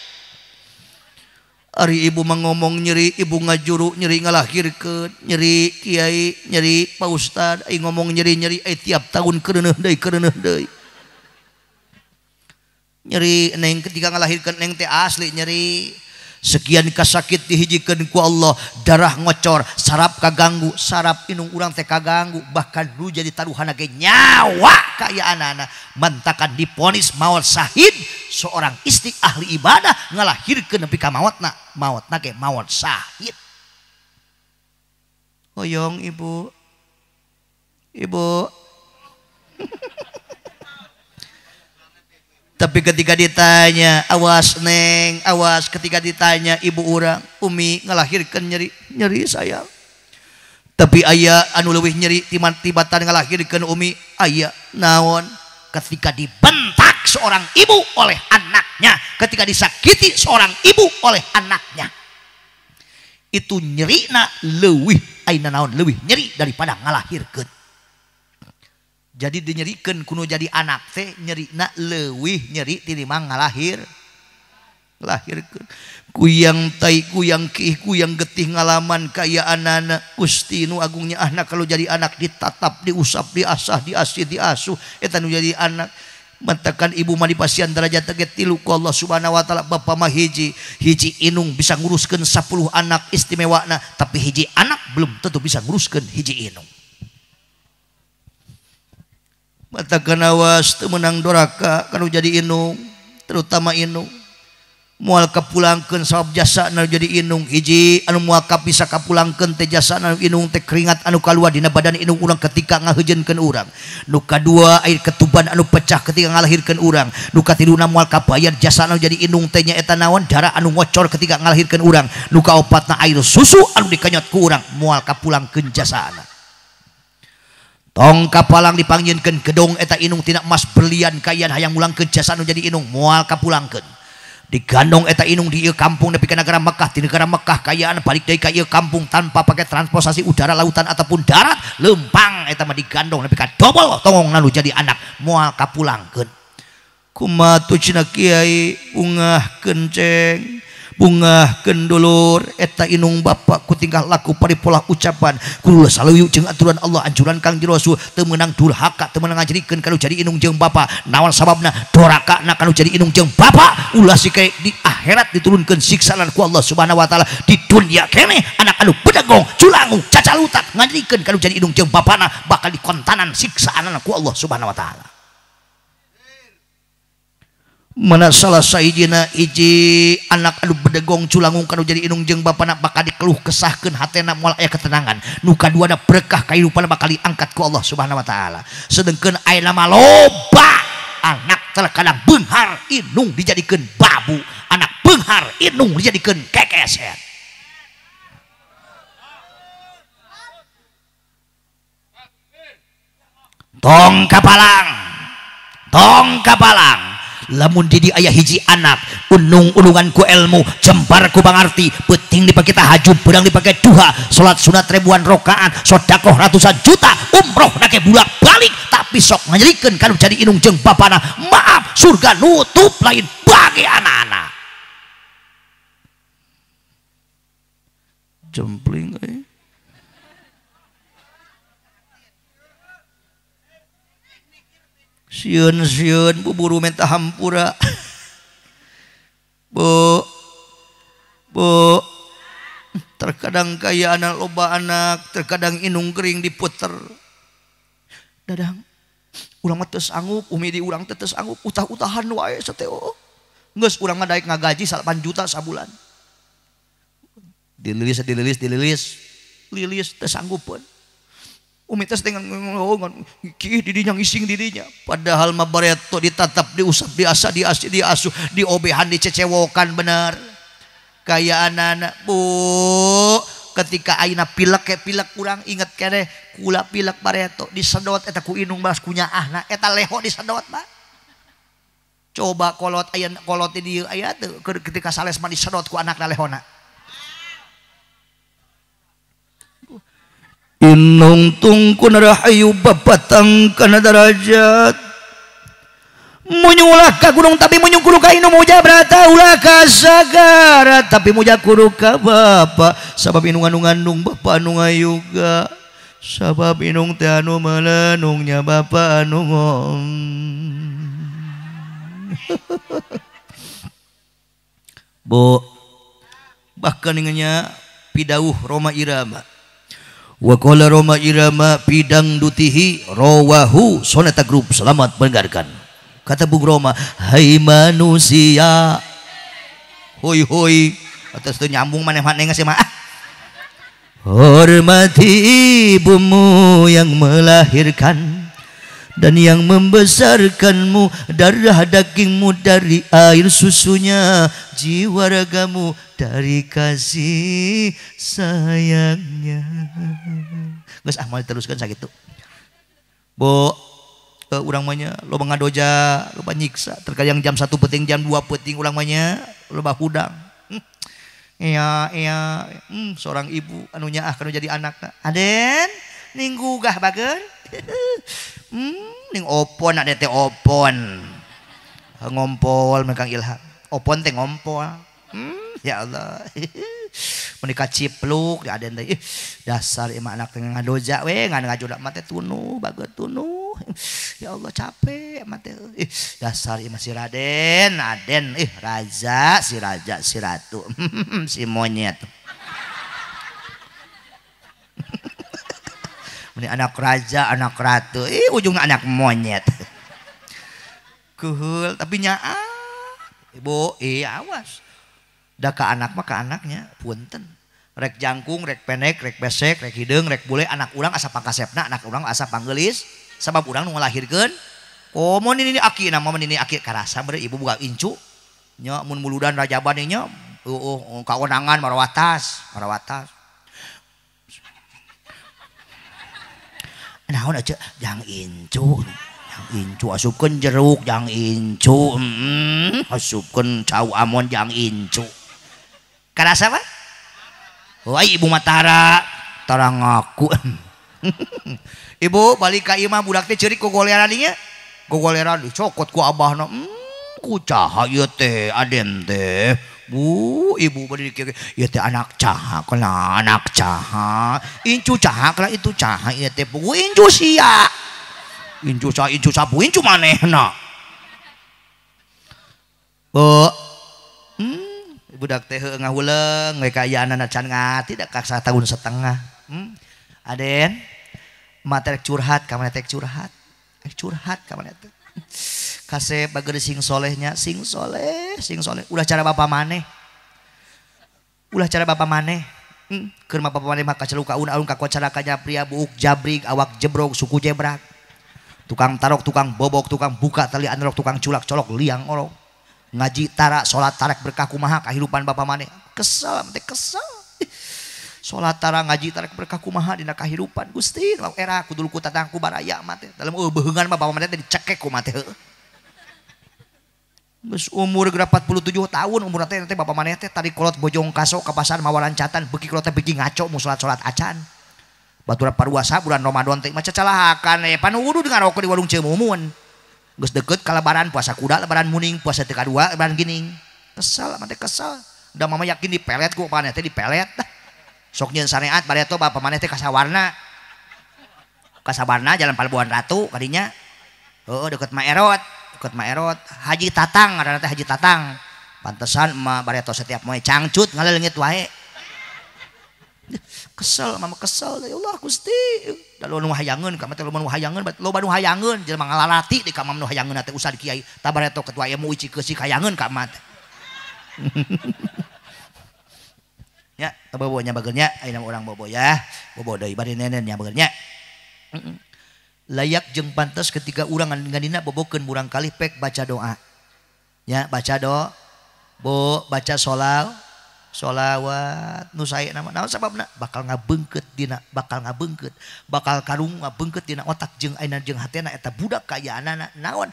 Ari ibu mangomong nyeri, ibu ngajuru nyeri ngalahirkeun, nyeri kiai, nyeri pa ustad, ai ngomong nyeri-nyeri ai tiap tahun kereuneuh deui kereuneuh deui. Nyeri neng ketika ngalahirkeun neng teh asli nyeri. Sekian kasakit dihijikeun ku Allah, darah ngocor, sarap kaganggu, sarap inung urang teh kaganggu, bahkan nu jadi taruhana ge nyawa kaayaanana. Mantakan diponis maot sahid, seorang istri ahli ibadah ngalahirkeun nepi ka maotna, maotna ge maot sahid. Hoyong ibu. Ibu. Tapi ketika ditanya, awas neng, awas ketika ditanya ibu urang, umi ngalahirkeun nyeri, nyeri sayang. Tapi aya anu leuwih nyeri tibatan ngalahirkeun umi, aya naon? Ketika dibentak seorang ibu oleh anaknya, ketika disakiti seorang ibu oleh anaknya, itu nyerina leuwih ayeuna naon leuwih nyeri daripada ngalahirkeun. Jadi dinyerikeun kuno jadi anak teh nyerina leuwih nyeri tinimbang ngalahirkeun. Kuyang tai kuyang kiih kuyang getih ngalaman kaayaanana Gusti nu agungnya anak kalau jadi anak ditatap diusap diasah diasih diasuh eta nu jadi anak. Mantakan ibu mah dipasihan derajat teh tilu ku Allah Subhanahu wa taala, bapa mah hiji hiji inung bisa nguruskeun 10 anak istimewana, tapi hiji anak belum tentu bisa nguruskeun hiji inung. Matakan awas teu meunang doraka kanu jadi inung, terutama inung moal kapulangkeun sabab jasa anu jadi inung. Hiji anu moal bisa kapulangkeun teh jasa anu inung teh keringat anu kaluar dina badan inung urang ketika ngaheujeunkeun urang. Nu kadua air ketuban anu pecah ketika ngalahirkeun urang. Nu katiluna moal kabayar jasa anu jadi inung teh nyaeta naon darah anu ngocor ketika ngalahirkeun urang. Nu kaopatna air susu anu dikenyot ku urang moal kapulangkeun jasana. Tong kapalang dipanggieunkeun gedong eta inung tina emas berlian kayan hayang mulangkeun jasa anu jadi inung moal kapulangkeun. Digandong eta inung di ieu kampung nepi ka negara Mekah, di negara Mekah kayaan balik deui ka ieu kampung tanpa pakai transportasi udara, lautan ataupun darat, lempang eta mah digandong nepi ka dobol tongong nu jadi anak moal kapulangkeun. Kumaha tuh cenah kiai bungah kenceng bungahkeun dulur eta inung bapak ku tingkah laku paripolah ucapan kudu saluyu jeung aturan Allah anjuran Kangjeng Rasul teu meunang durhaka teu meunang ngajrikeun kanu jadi inung jeung bapa naon sababna doraka na kanu jadi inung jeung bapa ulah sikae di akhirat diturunkeun siksaan ku Allah Subhanahu wa taala di dunia keneh anak anu bedegong culangung cacalutak ngajrikeun kanu jadi inung jeung bapana bakal dikontanan siksaanana ku Allah Subhanahu wa taala. Mana salah sahijina hiji anak anu bedegong culangung kanu jadi inung jeung bapana bakal dikeluh kesahkeun hatena moal aya ketenangan. Nu kaduana berkah kahirupan bakal diangkat ku Allah Subhanahu wa taala. Sedengkeun ayeuna mah loba anak terkadang beunghar inung dijadikeun babu, anak beunghar inung dijadikeun kekeset. Tong kapalang Tong kapalang lamun didi ayah hiji anak unung-unungan ku ilmu jembar ku pangarti penting dipake tahajud berang dipake duha salat sunat ribuan rokaat sedekah ratusan juta umroh nake bulak balik tapi sok nganyerikeun kanu jadi inung jeung bapana maaf surga nutup lain bagi anak-anak jempling euy. Sieun-sieun buburu minta hampura. Bu. Bu. Terkadang kaya anak loba anak, terkadang inung kering diputer. Dadang urang mah teu sanggup, umi di urang teh teu sanggup, utah-utahan wae sateo. Geus urang mah daek ngagaji 8 juta sabulan. Dililis dililis dililis. Lilis teu sanggupeun. Umi teh dengan kih didinya ngising didinya padahal mah bareto ditatap diusap diasa diasi diasuh diobehan dicecewokan bener kaya anak-anak bu ketika ayeuna pilek kayak pilek kurang inget kene kula pilek bareto disedot eta ku inung balas kunyaahna eta leho disedot mah coba kolot aya kolot di dieu aya teu ketika sales mah disedot ku anakna lehona. Inung tungkun rahayu babatang kana darajat munyulah ka gunung tapi munyung kudu ka inung muja brata ulah ka sagara tapi muja kudu ka bapa sabab inung anu ngandung bapa anu ngayuga sabab inung teh anu melenungnya bapa anu ngom. Bu bahkan ingatnya pidauh Roma Irama wa qala Roma Irama pidang dutihi rawahu Soneta Group selamat mendengarkan. Kata Bung Roma, hai manusia hoi hoi atas teu nyambung maneh-maneh geus mah. Hormati ibumu yang melahirkan dan yang membesarkanmu, darah dagingmu dari air susunya, jiwa ragamu dari kasih sayangnya. Geus ah moal diteruskeun sakitu. Bu, urang mah nya loba ngadoja, loba nyiksa, terkadang jam 1 peuting, jam 2 peuting urang mah nya loba hudang. Iya, iya, seorang ibu anu nyaah kanu jadi anakna. Aden, ning gugah bager. Ning opon ada teh opon ngompol Kang Ilham opon teh ngompol. Ya Allah menikah cipluk ya aden teh dasar imah anak teh ngadoja we ngan ngajoda mah teh tunuh bager tunuh ya Allah capek mah teh dasar imah si Raden Aden raja si raja si ratu si monyet. Ini anak raja, anak ratu, ujungnya anak monyet. Kuhul, tapi nyaah. Ibu, awas. Dah ke anak mah ke anaknya, punten. Rek jangkung, rek pendek, rek besek, rek hideung, rek bule, anak urang asa pangkasepna, anak urang asa panggelis, sabab urang nu ngalahirkeun. Oh, mun ini aki, nama mun ini aki karasa beureum ibu buka incu. Nya mun muludan rajaban nya, kaonangan marawatas, marawatas. Naon aja jang incu asupkeun jeruk jang incu, asupkeun cau amon jang incu. Karasa apa? Oh, ibu mah tara tara ngaku. Ibu balik ka imah budak teh ceurik ku goleran dinya. Gogoleran dicokot ku abahna. Ku caha ieu teh aden teh. Bu, ibu berdiri ieu teh anak caha, kena anak caha. Incu caha kena itu caha ieu teh pugu incu sia. Incu sa incu sapu incu manehna. Bu. Budak teh ngahuleung we kaayaan can ngati da ka tahun setengah. Aden, mah teh curhat ka maneh teh curhat. Curhat ka maneh teh. Kasep bager sing solehnya, sing soleh, sing soleh. Ulah cara bapak maneh. Ulah cara bapak maneh. Keur mah bapak maneh mah kacelu ka alun-alun kakocara ka pria buuk jabrig awak jebrog suku jebrak. Tukang tarok, tukang bobok, tukang buka tali anrok, tukang culak colok liang orok. Ngaji tara, salat tarak berkah kumaha kahirupan bapak maneh. Kesel teh kesel. Salat tara ngaji tarak berkah kumaha dina kahirupan Gusti. Lalu era kudul ku tatangku baraya mah teh. Dalam beheungan mah bapak maneh teh dicekek ku mah teh. Geus umur 47 tahun umur teh teh bapak maneh teh tadi kolot bojong kaso ka pasar mawa lancatan beuki kolot teh beuki ngaco mu salat-salat acan. Batur paruasa bulan Ramadan teh mah cacalahakan pan wudu ngarokok di warung Cemumun. Geus deket ka lebaran puasa kuda lebaran muning puasa teh kadua lebaran gining. Kesel mah teh kesel. Da mama yakin dipelet ku bapak maneh teh dipelet. Sok nyeun sareat bareto bapak maneh teh kasawarna. Kasawarna Jalan Palabuhan Ratu kadinya. Heeh deket Maerot. Deket Maerot Haji Tatang ngaranna teh Haji Tatang. Pantesan emak bareto setiap moe cangcut ngaleungit wae. Kesel mama kesel ya Allah Gusti. Da nu hayangeun ka mah teh loba nu hayangeun loba nu hayangeun jelema ngalalati di ka mah nu hayangeun teh usah kiai. Tah bareto ketua MUI Cikeusik hayangeun ka mah teh. Ya, bobo nya bageurnya ayeuna urang bobo ya. Bobo deui bari nenen nya bageurnya. Layak jeung pantas ketika urang nganina bobokeun murang kali pek baca doa. Ya, baca doa. Bo baca sholawat nu sae nama naon sababna bakal ngabeungkeut dina bakal ngabeungkeut bakal karung ngabeungkeut dina otak jeung ayeuna jeung hatena eta budak kaayaanana naon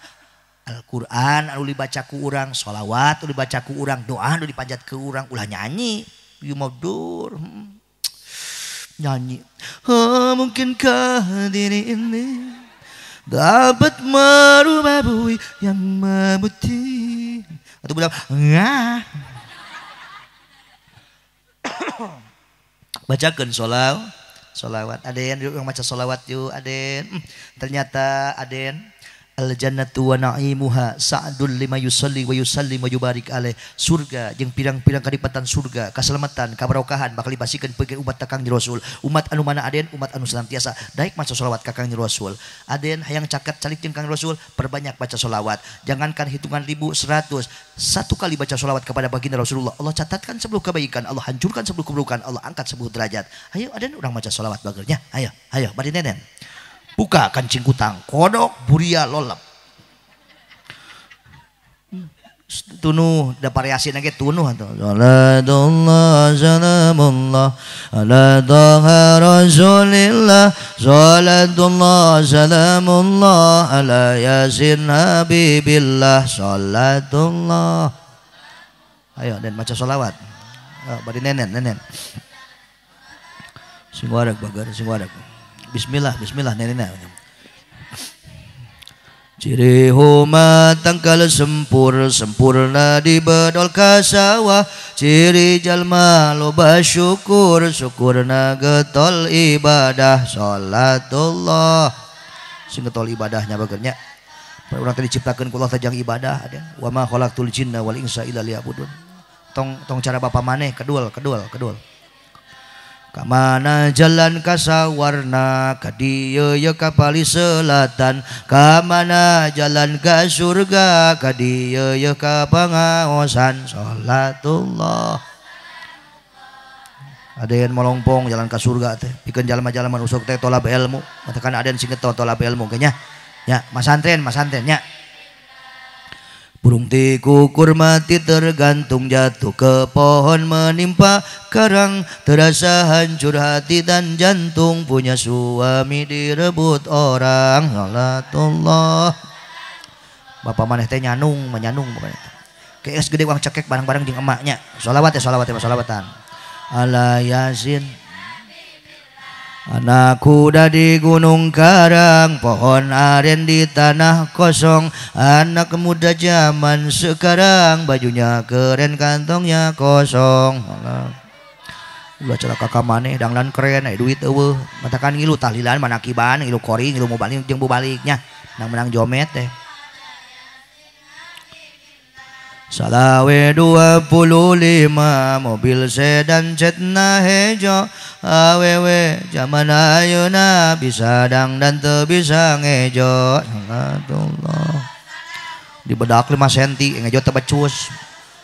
Al-Qur'an anu dibaca ku urang, sholawat anu dibaca ku urang, doa anu dipanjat ku urang, ulah nyanyi. Ieu mah dur. Nyanyi. Oh, mungkinkah diri ini dapat merubah bui yang memutih. Atau budak ngah. Bacakeun sholawat. Aden yuk yang baca sholawat yuk Aden. Ternyata Aden al jannatu wa na'imuha sa'dul lima yusalli wa yusallim wa yubarik alaih. Surga jeung pirang-pirang kadipatan surga, kaselamatan, kabarokahan bakal dipasikeun pikeun umat ka Kangjeng Rasul. Umat anu mana Aden? Umat anu senantiasa daek maca sholawat ka Kangjeng Rasul. Aden hayang caket calik jeung Kangjeng Rasul, perbanyak baca sholawat. Jangankan hitungan 1.100, satu kali baca sholawat kepada baginda Rasulullah, Allah catatkan 10 kebaikan, Allah hancurkan 10 keburukan, Allah angkat 10 derajat. Ayo Aden urang maca sholawat bageurnya. Ayo, ayo bari nenen. Buka kancing kutang, kodok buria lolep. Tunuh, da variasi nage tunuh atuh. Salatullah salamullah ala taha rasulillah salatullah salamullah ala yasin habibillah salatullah. Ayo dan baca sholawat. Bari nenen nenen. Sing wareg bager, sing wareg. Bismillah, bismillah nenek. Ciri huma tangkal sempur sempurna di bedol ka sawah. Ciri jalma loba syukur syukurna getol ibadah salatullah. Sing getol ibadahnya bagernya. Urang teh diciptakeun ku Allah teh jang ibadah ada. Wa ma khalaqtul jinna wal insa illa liya'budun. Tong tong cara bapa maneh kedul kedul kedul. Kamana jalan kasawarna ka dieu ye ka pali selatan, kamana jalan ka surga ka dieu ye ka pangaosan salatullah. Aden molongpong jalan ka surga teh pikeun jalma-jalma usuk teh tolab ilmu, matakan aden sing getol tolab ilmu ge nya. Nya masantren masantren nya. Burung tikukur mati tergantung jatuh ke pohon menimpa karang, terasa hancur hati dan jantung, punya suami direbut orang. Salatullah. Bapak maneh teh nyanung, menyanung bapak teh. Kees gede uang cekek barang-barang jeung emaknya. Sholawat ya, sholawat ya, sholawatan. Ala yasin. Anak kuda di gunung karang, pohon aren di tanah kosong. Anak muda zaman sekarang, bajunya keren, kantongnya kosong. Ulah celaka ka maneh, dangdan keren, aya duit eueuh. Matakan ngilu tahlilan manakiban, ngilu kori, ngilu mubalik jeung bubaliknya. Menang-menang jomet teh. Salawe 25 mobil sedan cetna hejo awewe zaman ayeuna bisa dangdan teu bisa ngejo. Salatullah. Dibedak 5 senti ngejo teu becus.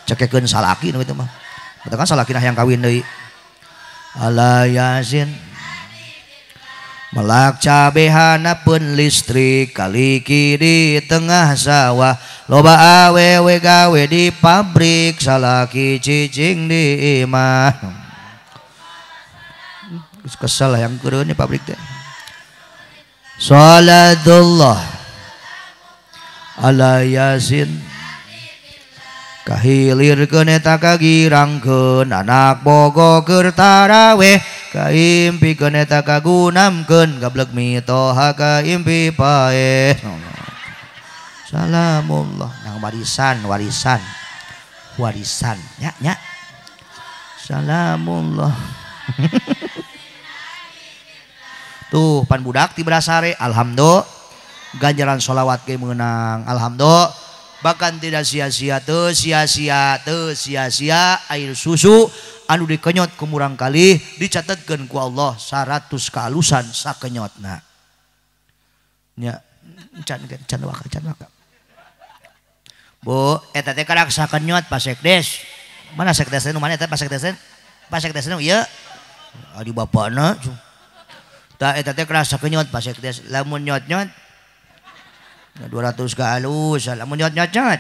Cekekeun salaki nu kitu mah. Batakan salakina hayang kawin deui. Ala yasin. Melak cabe hanapeun listrik kaliki di tengah sawah, loba awewe gawe di pabrik salaki cicing di imah. Kesel yang keureun di pabrik teh. Salatullah ala yasin. Kahilirkeun eta kagirangkeun anak bogo keur taraweh kaimpikeun eta kagunamkeun gablek mitoha kaimpi paeh. Salamullah nang warisan warisan warisan nya nya. Salamullah. Tuh pan budak ti Berasare alhamdulillah ganjaran sholawat ge meunang alhamdulillah. Bahkan tidak sia-sia teu sia-sia teu sia-sia air susu anu dikenyot ku murang kali dicatetkeun ku Allah 100 kealusan sakenyotna. Nya can can waka can waka. Bu eta teh karak sakenyot Pak Sekdes. Mana Sekdes nu mana eta Pak Sekdes? Pak Sekdes nu ieu. Adi bapana. Tah eta teh karak sakenyot Pak Sekdes. Lamun nyot-nyot 200 kealus, lamun nyot-nyot.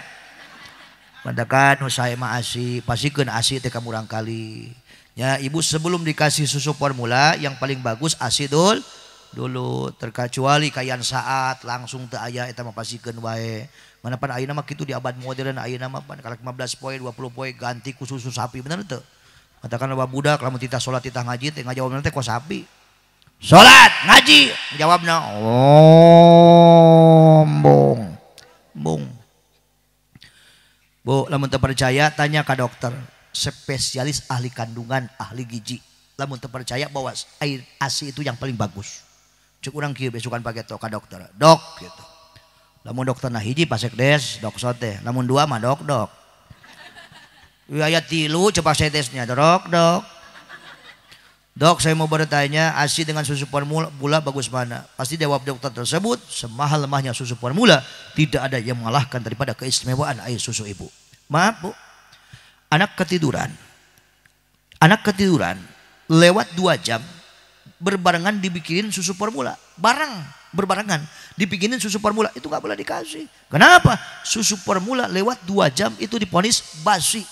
Matakan nu sae mah asi, pasikeun asi teh ka murang kali. Ya, ibu sebelum dikasih susu formula yang paling bagus asi dulu terkecuali kayan saat langsung teu aya eta mah pasikeun wae. Mana pan ayeuna mah kitu di abad modern ayeuna mah pan kalak 15 poe 20 poe ganti ku susu sapi bener teu? Matakan loba budak lamun titah salat titah ngaji teh ngajawabna teh ku sapi. Salat ngaji jawabna oh bong bong. Bu lamun teu percaya tanya ka dokter spesialis ahli kandungan ahli gizi. Lamun teu percaya bahwa air ASI itu yang paling bagus. Cek urang kieu besukan pakai to ka dokter. Dok gitu. Lamun dokter nah hiji Pak Sekdes dok sote, lamun dua mah dok dok. Aya tilu cepat sekdesnya dok dok. Dok, saya mau bertanya, ASI dengan susu formula bagus mana? Pasti jawab dokter tersebut, semahal lemahnya susu formula, tidak ada yang mengalahkan daripada keistimewaan air susu ibu. Maaf bu, anak ketiduran lewat 2 jam, berbarengan dibikinin susu formula, berbarengan dibikinin susu formula, itu nggak boleh dikasih. Kenapa? Susu formula lewat 2 jam itu diponis basi.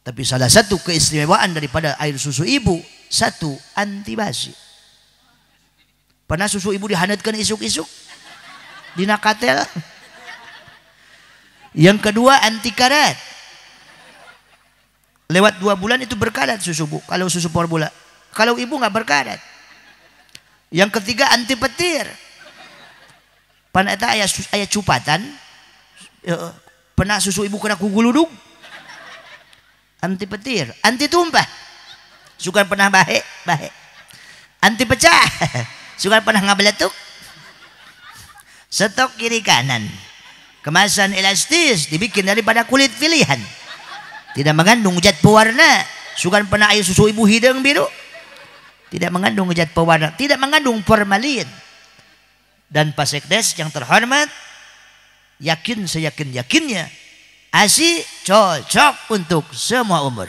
Tapi salah satu keistimewaan daripada air susu ibu, satu, anti basi. Pernah susu ibu dihanetkan isuk-isuk? Dina katel. Yang kedua, anti karat. Lewat 2 bulan itu berkarat susu bu, kalau susu formula. Kalau ibu nggak berkarat. Yang ketiga, anti petir. Pan eta aya cupatan. Pernah susu ibu kena kuguludug? Anti petir, anti tumpah, suka pernah bahe, bahe, anti pecah, suka pernah ngabeletuk, stok kiri kanan, kemasan elastis dibikin daripada kulit pilihan, tidak mengandung zat pewarna, suka pernah air susu ibu hidung biru, tidak mengandung zat pewarna, tidak mengandung formalin. Dan Pak Sekdes yang terhormat, yakin seyakin-yakinnya ASI cocok untuk semua umur.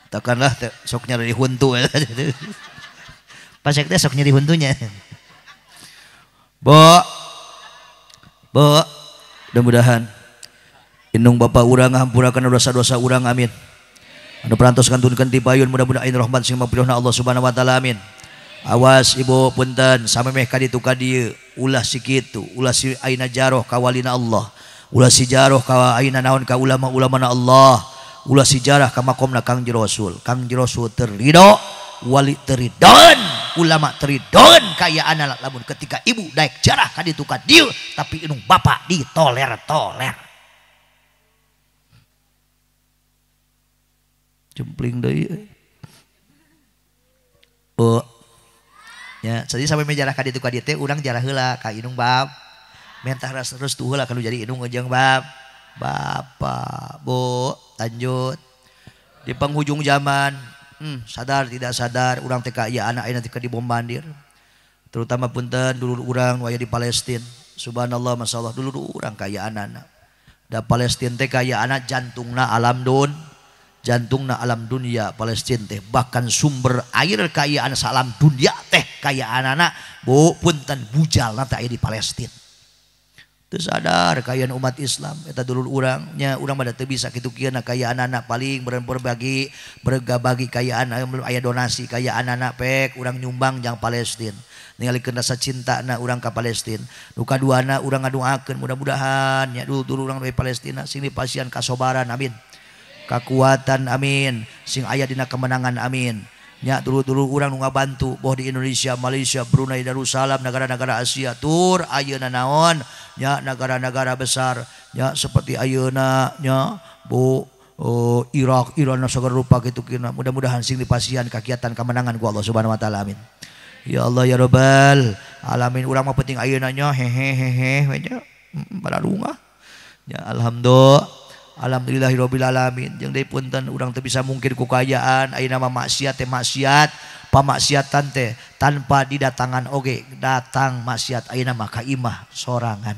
Tekanlah sok nyeri huntu. Pak Sekdes sok nyeri huntunya. Bo, bo, mudah-mudahan indung bapak urang ngahampurakeun dosa-dosa urang amin. Anu perantos kantunkeun ti payun mudah-mudahan rahmat sing mapilihna Allah Subhanahu wa taala amin. Awas ibu punten samemeh ka ditu ka dieu ulah si kitu ulah si aina jaroh ka walina Allah ulah si jaroh ka aina naon ka ulama-ulamana Allah ulah si jarah ka makomna Kangjeng Rasul. Kangjeng Rasul terridho, wali teridon, ulama teridon kayaan lamun ketika ibu daek jarah ka ditu ka dieu tapi indung bapak ditoler-toler. Jempling deui. Oh. Ya, jadi sampai menjarah ka ditu ka dieu teh urang jarah heula ka indung bab. Mentah terus tuh heula kalau jadi indung jeung bab. Bapak, Bu, lanjut. Di penghujung zaman, sadar tidak sadar urang teh ka ieu anak ayeuna teh dibombardir. Terutama punten dulur urang nu aya di Palestina. Subhanallah masyaallah dulur urang kaya anak. Da Palestina teh kaya anak jantungna alam dun. Jantungna alam dunia Palestina teh bahkan sumber air kayaan salam dunia teh kayaan anak bu punten bujalna teh aya di Palestina. Teu sadar kaayaan umat Islam eta dulur urang nya urang mah teu bisa kitu kieu na kaayaan paling berbagi bergabagi kaayaan aya donasi kaayaan anak pek urang nyumbang jang Palestina ningalikeun rasa cinta na urang ka Palestina nu kaduana urang ngadoakeun mudah-mudahan nya dulur urang di Palestina sing dipasihan kasobaran amin kakuatan amin sing aya dina kemenangan amin. Nya dulur-dulur urang nu ngabantu boh di Indonesia, Malaysia, Brunei Darussalam, negara-negara Asia tur ayeuna naon nya negara-negara besar nya seperti ayeuna nya bu Irak, Iran sagala rupa kitu kina mudah-mudahan sing dipasihan kakiatan kemenangan ku Allah Subhanahu wa taala amin. Ya Allah ya Rabbal alamin urang mah penting ayeuna nya hehehehe we nya bararungah nya alhamdulillah. Alhamdulillahirabbil alamin jeung deui punten urang teu bisa mungkir ku kaayaan ayeuna mah maksiat teh maksiat pamaksiatan teh tanpa didatangan oge datang maksiat ayeuna mah ka imah sorangan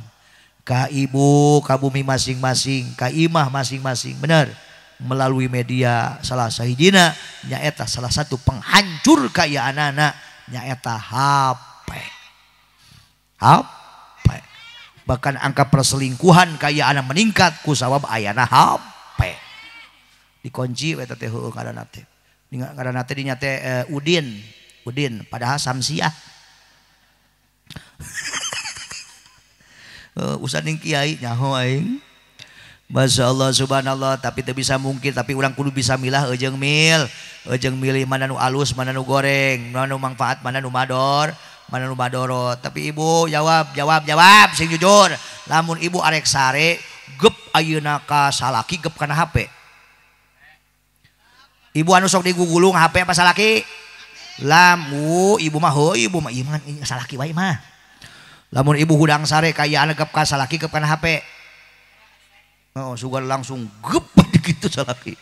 ka ibu ka bumi masing-masing ka imah masing-masing bener melalui media salah sahijina nyaeta salah satu penghancur kaayaanana nyaeta HP HP bahkan angka perselingkuhan kaayaan meningkat ku sabab ayana HP dikunci eta teh heueuh ngaranna teh ngaranna teh dinya teh Udin Udin padahal Samsiah usah ning kiai nyaho aing Masya Allah subhanallah tapi teu bisa mungkin tapi urang kudu bisa milah eujeung mil eujeung milih mana nu alus mana nu goreng mana nu manfaat mana nu mador mana nu madorot tapi ibu jawab jawab jawab sing jujur lamun ibu arek sare gep ayeuna ka salaki gep kana HP ibu anu sok digugulung HP apa salaki lamu ibu mah heuh ibu mah ieu mah salaki wae mah lamun ibu hudang sare kaayaan gep ka salaki gep kana HP oh sugan langsung gep gitu salaki.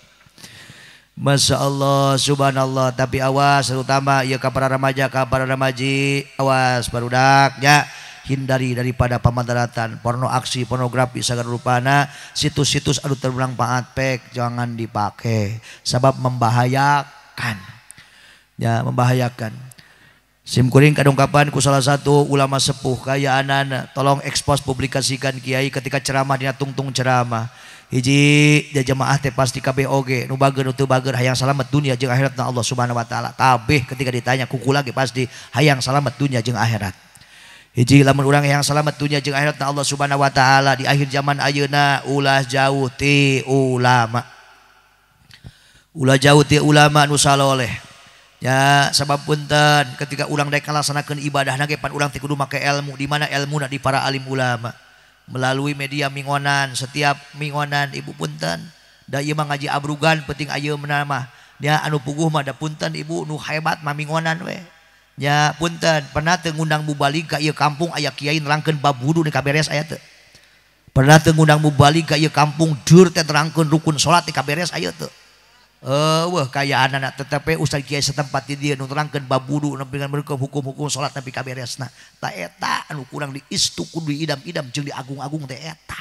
Masya Allah subhanallah tapi awas terutama ya ka para remaja ka para remaji awas barudak ya hindari daripada pamadaratan porno aksi pornografi sagala rupana situs-situs anu teu manfaat pek jangan dipakai sabab membahayakan ya membahayakan. Sim kuring kadongkapan ku salah satu ulama sepuh kaayaanana tolong ekspos publikasikan kiai ketika ceramah dina tungtung ceramah hiji jamaah teh pasti kabeh oge nu bager nu teu bager hayang salamet dunia jeung akhirat na Allah Subhanahu wa taala kabeh ketika ditanya kuku lagi pasti hayang salamet dunia jeung akhirat hiji lamun urang hayang salamet dunia jeung akhirat na Allah Subhanahu wa taala di akhir zaman ayeuna ulah jauh ti ulama ulah jauh ti ulama nu saloleh ya sabab punten ketika urang daek ngalaksanakeun ibadah ge pan urang teh kudu make ilmu di mana ilmuna di para alim ulama melalui media mingonan setiap mingonan ibu punten da ieu mah ngaji abrugan penting ayeuna mah nya anu puguh mah da punten ibu nu hebat mah mingonan we nya punten pernah teu ngundang mubalig ka ieu kampung aya kiai nerangkeun bab wudu ni kaberes aya teu pernah teu ngundang mubalig ka ieu kampung deur teh nerangkeun rukun salat ni kaberes aya teu wah kaayaan anak tetapi ustaz kiai setempat di dieu nu nerangkeun bab wudu nepi ka hukum-hukum salat nepi ka beresna ta eta anu kurang diistu kudu diidam-idam jeung diagung-agung teh eta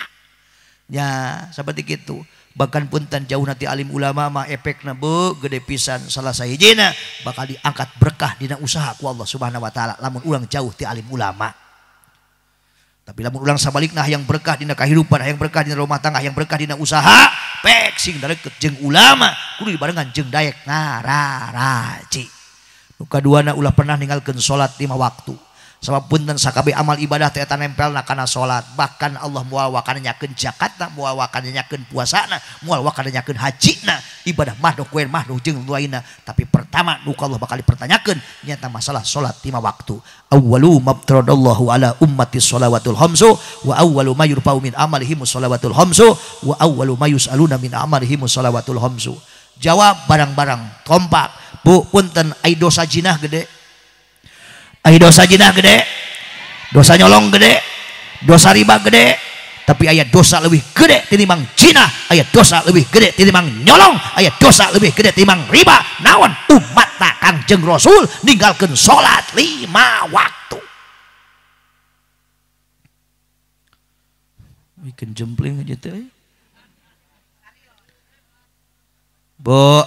nya saperti kitu bahkan punten jauh nanti alim ulama mah efekna beuh gede pisan salah sahijina bakal diangkat berkah dina usaha ku Allah Subhanahu wa taala lamun urang jauh ti alim ulama tapi lamun urang sabalikna hayang berkah dina kahirupan hayang berkah dina rumah tangga hayang berkah dina usaha pek sing dareket jeung ulama kudu dibarengan jeung daek ngararaji nu kaduana ulah pernah ninggalkeun salat 5 waktu sabab punten sakabeh amal ibadah teh eta nempelna kana salat bahkan Allah moal wakana nyakeun zakatna moal wakana nyakeun puasana moal wakana nyakeun hajina ibadah mahdoh kuen mahdoh jeung lainna tapi pertama nu Allah bakal dipertanyakeun nyata masalah salat 5 waktu awwalu mabtaradallahu ala ummati sholawatul khamsu wa awwalu ma yurfa'u min amalihim sholawatul khamsu wa awwalu ma yus'aluna min amalihim sholawatul khamsu jawab barang-barang kompak bu punten ai dosa jinah gede ai dosa jinah gede dosa nyolong gede dosa riba gede tapi aya dosa lebih gede tinimbang jinah aya dosa lebih gede tinimbang nyolong aya dosa lebih gede tinimbang riba naon umat tak Kangjeng Rasul ninggalkeun salat 5 waktu bikin jempling aja teh bu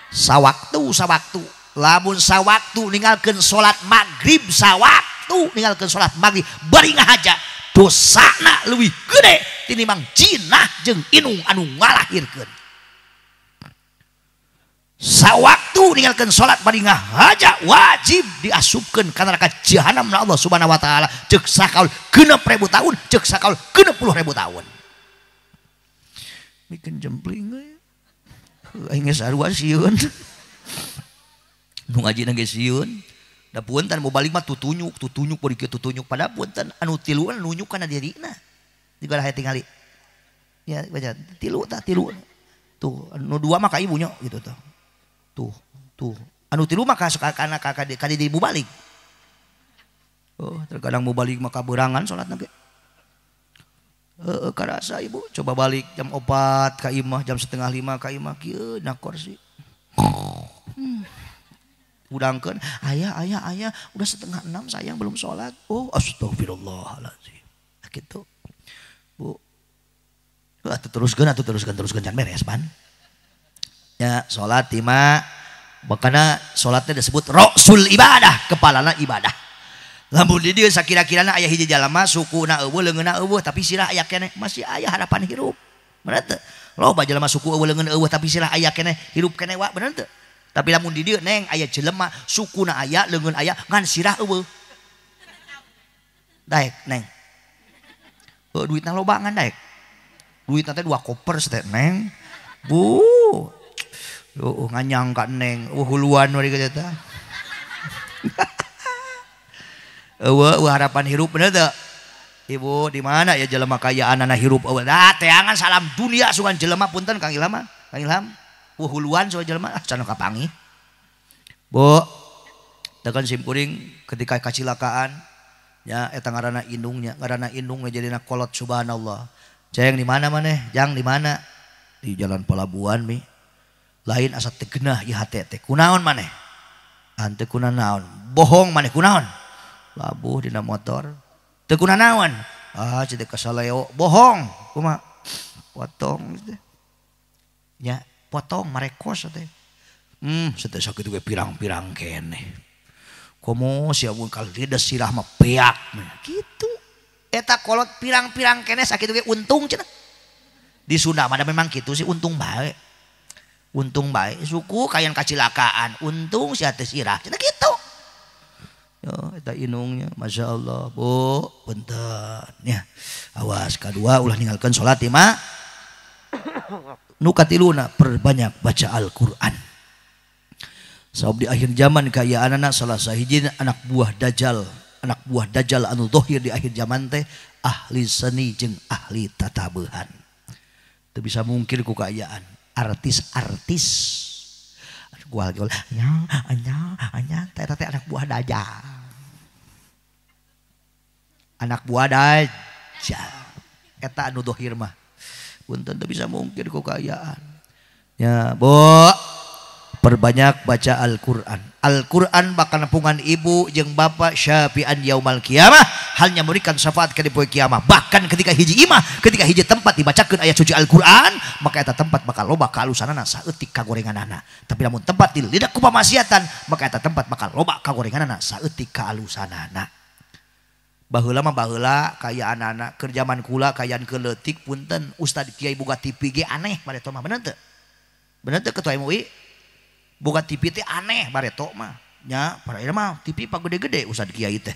sawaktu sawaktu lamun sawaktu ninggalkeun salat maghrib sawaktu ninggalkeun salat maghrib bari ngahaja Dosana leuwih gede tinimbang jinah jeung inung anu ngalahirkeun. Sawaktu ninggalkeun salat bari ngahaja wajib diasupkeun ka neraka jahanam na Allah Subhanahu wa taala. Ceuk sakaul 6.000 tahun, ceuk sakaul 60.000 tahun. Mikeun jempling euy. Aing geus sarua sieun. Nu ngajina geus sieun. Da punten mau balik mah tutunyuk, tutunyuk bari kieu tutunyuk pada punten anu tiluan nunyuk kana dirina. Digolah tingali. Ya baca tilu tah tilu. Tuh anu dua mah ka ibunya gitu tuh. Tuh, tuh. Anu tilu mah kana ka di balik. Oh, terkadang mau balik maka berangan salatna ge. Heeh, karasa ibu coba balik jam 4 ka imah, jam 4:30 ka imah kieu na kursi. Udangkeun, ayah, ayah, ayah, udah 5:30 sayang belum sholat. Oh, astagfirullahaladzim. Nah, gitu. Bu. Atuh teruskeun, atuh teruskeun, teruskeun can beres pan. Ya, sholat lima, makana sholatnya disebut roksul ibadah, kepalana ibadah. Lamun di dieu sakira-kirana aya hiji jalma sukuna eueuh leungeunna eueuh tapi sirah aya keneh masih aya harapan hirup. Bener teu? Loba jalma suku eueuh leungeun eueuh tapi sirah aya keneh hirup keneh wa, bener teu? Tapi lamun di dieu neng aya jelema sukuna aya leungeun aya ngan sirah eueuh. Daek neng. Heuh duitna loba ngan daek. Duitna teh 2 koper teh neng. Bu. Oh, nganyangka neng, huluan wari teh. Eueuh harapan hirup bener teu? Ibu di mana ya jelema kayaanana hirup eueuh. Da teangan salam dunia sugan jelema punten Kang Ilham. Kang Ilham, huluan sugan jelema ah can kapanggih. Bu, tekan simkuring ketika kacilakaan nya eta ngaranna indungnya, ngaranna indung jadina kolot subhanallah. Ceng di mana maneh? Jang di mana? Di jalan pelabuhan mi. Lain asa teu genah ieu hate teh. Kunaon maneh? Henteu kunanaon. Bohong maneh kunaon? Labuh dina motor. Teu kunanaon? Ah ceu teh kasaleo. Bohong. Kumaha? Potong teh. Nya potong marekos teh. Teh sakitu ge pirang-pirang keneh. Komo sia mun kalides sirah mah beak. Kitu. Eta kolot pirang-pirang keneh sakitu ge untung cenah. Di Sunda mah memang kitu sih untung bae. Untung baik suku kayan kacilakaan untung sia teh sirah cenah kitu. Yo eta inungnya Masya Allah Bu punten ya. Awas kadua ulah ninggalkeun salat mah. Nu katiluna perbanyak baca Al-Qur'an. Sabab di akhir zaman kaayaanana salah sahijina anak buah dajjal anu zahir di akhir zaman teh ahli seni jeung ahli tatabeuhan. Teu bisa mungkir ku kaayaan artis-artis gua nya nya nya teh teh anak buah dajjal. Anak buah dajjal eta anu dohir mah punten teu bisa mungkir ku kaayaan. Ya, Bu, perbanyak baca Al-Qur'an. Al-Qur'an bakal nepungan ibu jeung bapak syafi'an yaumal kiamah, halnya memberikan syafaat ke di poe kiamah. Bahkan ketika hiji imah, ketika hiji tempat dibacakeun ayat suci Al-Qur'an, maka eta tempat bakal loba kaalusanana saeutik kagorenganana. Tapi lamun tempat dilidak ku pamaksiatan, maka eta tempat bakal loba kagorenganana saeutik kaalusanana. Baheula mah baheula kaayaanana keur jaman kula kaayaan keleutik punten ustad kiai boga TV ge aneh bareto mah, bener teu? Bener teu ketua MUI? Boga TV teh aneh bareto mah. Nya para ieu mah TV pagede-gede ustad kiai teh.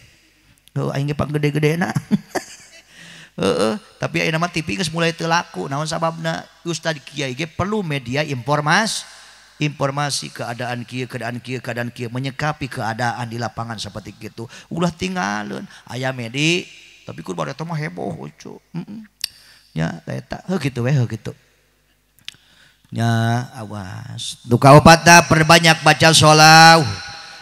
Heuh aing ge pagede-gedena. Heeh, tapi ayeuna mah TV geus mulai teu laku. Naon sababna? Ustad kiai ge perlu media informasi keadaan kieu, keadaan kieu, keadaan kieu, menyikapi keadaan di lapangan seperti gitu. Ulah tinggalin aya medi, tapi kur bareto mah heboh lucu. Nya eta heuh kitu we heuh kitu. Nya awas. Nu kaopatna perbanyak baca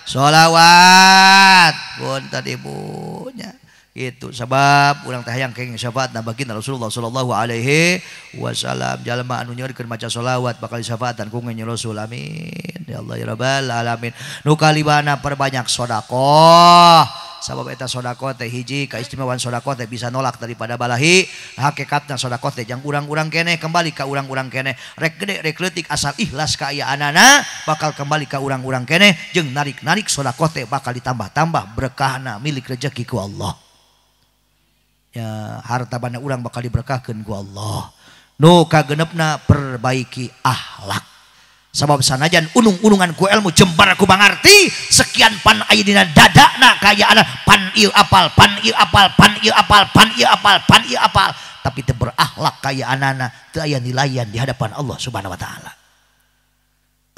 sholawat. Punten ibu nya. Gitu sabab urang teh hayang kenging syafaatna baginda Rasulullah sallallahu alaihi wasallam. Jalma anu nyeurkeun maca sholawat bakal disyafaatan ku Rasul. Amin ya Allah ya rabbal alamin. Nu kalibana perbanyak sedekah. Sabab eta sedekah teh hiji kaistimewaan sedekah teh bisa nolak daripada balahi. Hakikatna sedekah teh jang urang-urang keneh kembali ka urang-urang keneh. Rek gede rek leutik asal ikhlas kaayaanana bakal kembali ka urang-urang keneh jeung narik-narik sedekah teh bakal ditambah-tambah berkahna milik rezeki ku Allah. Ya harta banda urang bakal diberkahkeun ku Allah. Nu kagenepna perbaiki akhlak. Sabab sanajan unung-unungan ku ilmu jembar ku bangarti sekian pan aya dina dadana kayaana pan ieu apal pan ieu apal pan ieu apal pan ieu apal pan ieu apal tapi teu berakhlak kayaanana teu aya nilaian di hadapan Allah Subhanahu wa taala.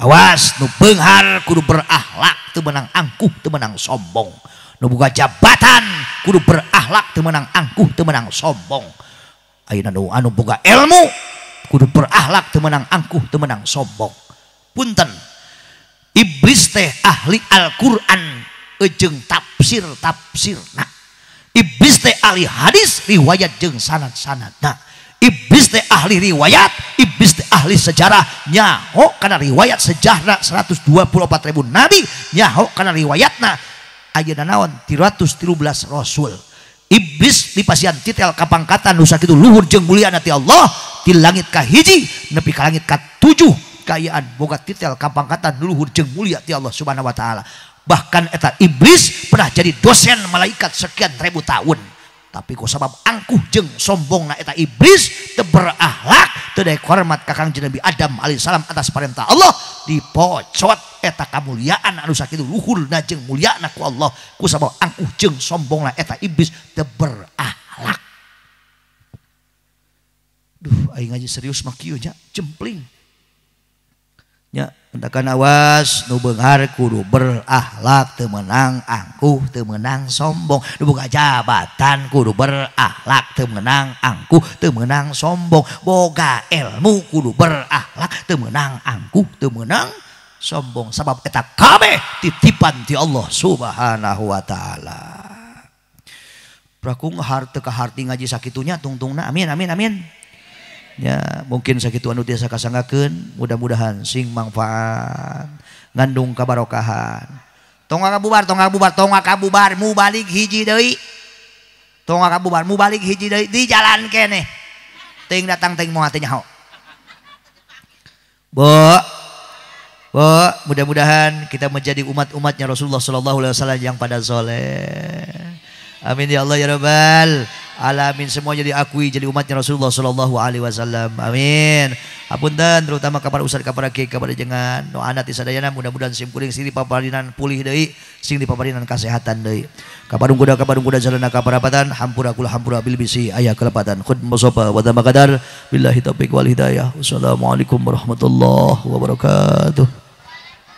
Awas nu beunghar kudu berakhlak teu meunang angkuh teu meunang sombong. Nu boga jabatan kudu berakhlak teu meunang angkuh teu meunang sombong. Ayeuna nu anu boga ilmu kudu berakhlak teu meunang angkuh teu meunang sombong. Punten iblis teh ahli Al-Qur'an jeung tafsir-tafsirna. Iblis teh ahli hadis riwayat jeung sanad-sanadna. Iblis teh ahli riwayat, iblis teh ahli sejarah, nyaho kana riwayat sejarah 124.000 nabi, nyaho kana riwayatna ayeuna naon 313 rasul. Iblis dipasihan titel kapangkatan nu sakitu luhur jeung mulyana ti Allah ti langit ka hiji nepi ka langit ka 7 kaayaan boga titel kapangkatan luhur jeung mulia ti Allah Subhanahu wa taala. Bahkan eta iblis pernah jadi dosen malaikat sekian ribu tahun. Tapi ku sabab angkuh jeung sombongna eta iblis teu berakhlak teu daek hormat ka Kangjeng Nabi Adam alaihissalam atas perintah Allah dipocot eta kamuliaan anu sakitu luhurna jeung mulyana ku Allah ku sabab angkuh jeung sombongna eta iblis teu berakhlak. Duh aing ngaji serius mah kieu nya jempling. Ya, mentakan awas nu beunghar kudu berakhlak teu meunang angkuh teu meunang sombong. Nu boga jabatan kudu berakhlak teu meunang angkuh teu meunang sombong. Boga ilmu kudu berakhlak teu meunang angkuh teu meunang sombong. Sabab eta kabeh titipan ti Allah Subhanahu wa taala. Prakung harteu ka harti ngaji sakitunya tungtungna amin amin amin. Ya, mungkin sakitu anu tiasa kasanggakeun, mudah-mudahan sing manfaat, ngandung kabarokahan. Tong kabubar, tong kabubar, tong kabubar, mubalik hiji deui. Tong kabubar, mubalik hiji deui di jalan keneh. Teuing datang teuing moal teh nyaho. Bu, bu, mudah-mudahan kita menjadi umat-umatnya Rasulullah sallallahu alaihi wasallam yang pada soleh. Amin ya Allah ya Rabbal alamin. Semua jadi akui jadi umatnya Rasulullah sallallahu alaihi wasallam. Amin. Hapunten terutama kepada ustaz kepada kiai kepada jengan doana ti sadayana mudah-mudahan sim kuring sing dipaparinan pulih deui sing dipaparinan kasehatan deui. Kapadung kuda jalana kaparapatan hampura kula hampura bil bisi aya kelepatan khud musofa wa tamakadar billahi taufiq wal hidayah. Wassalamualaikum warahmatullahi wabarakatuh.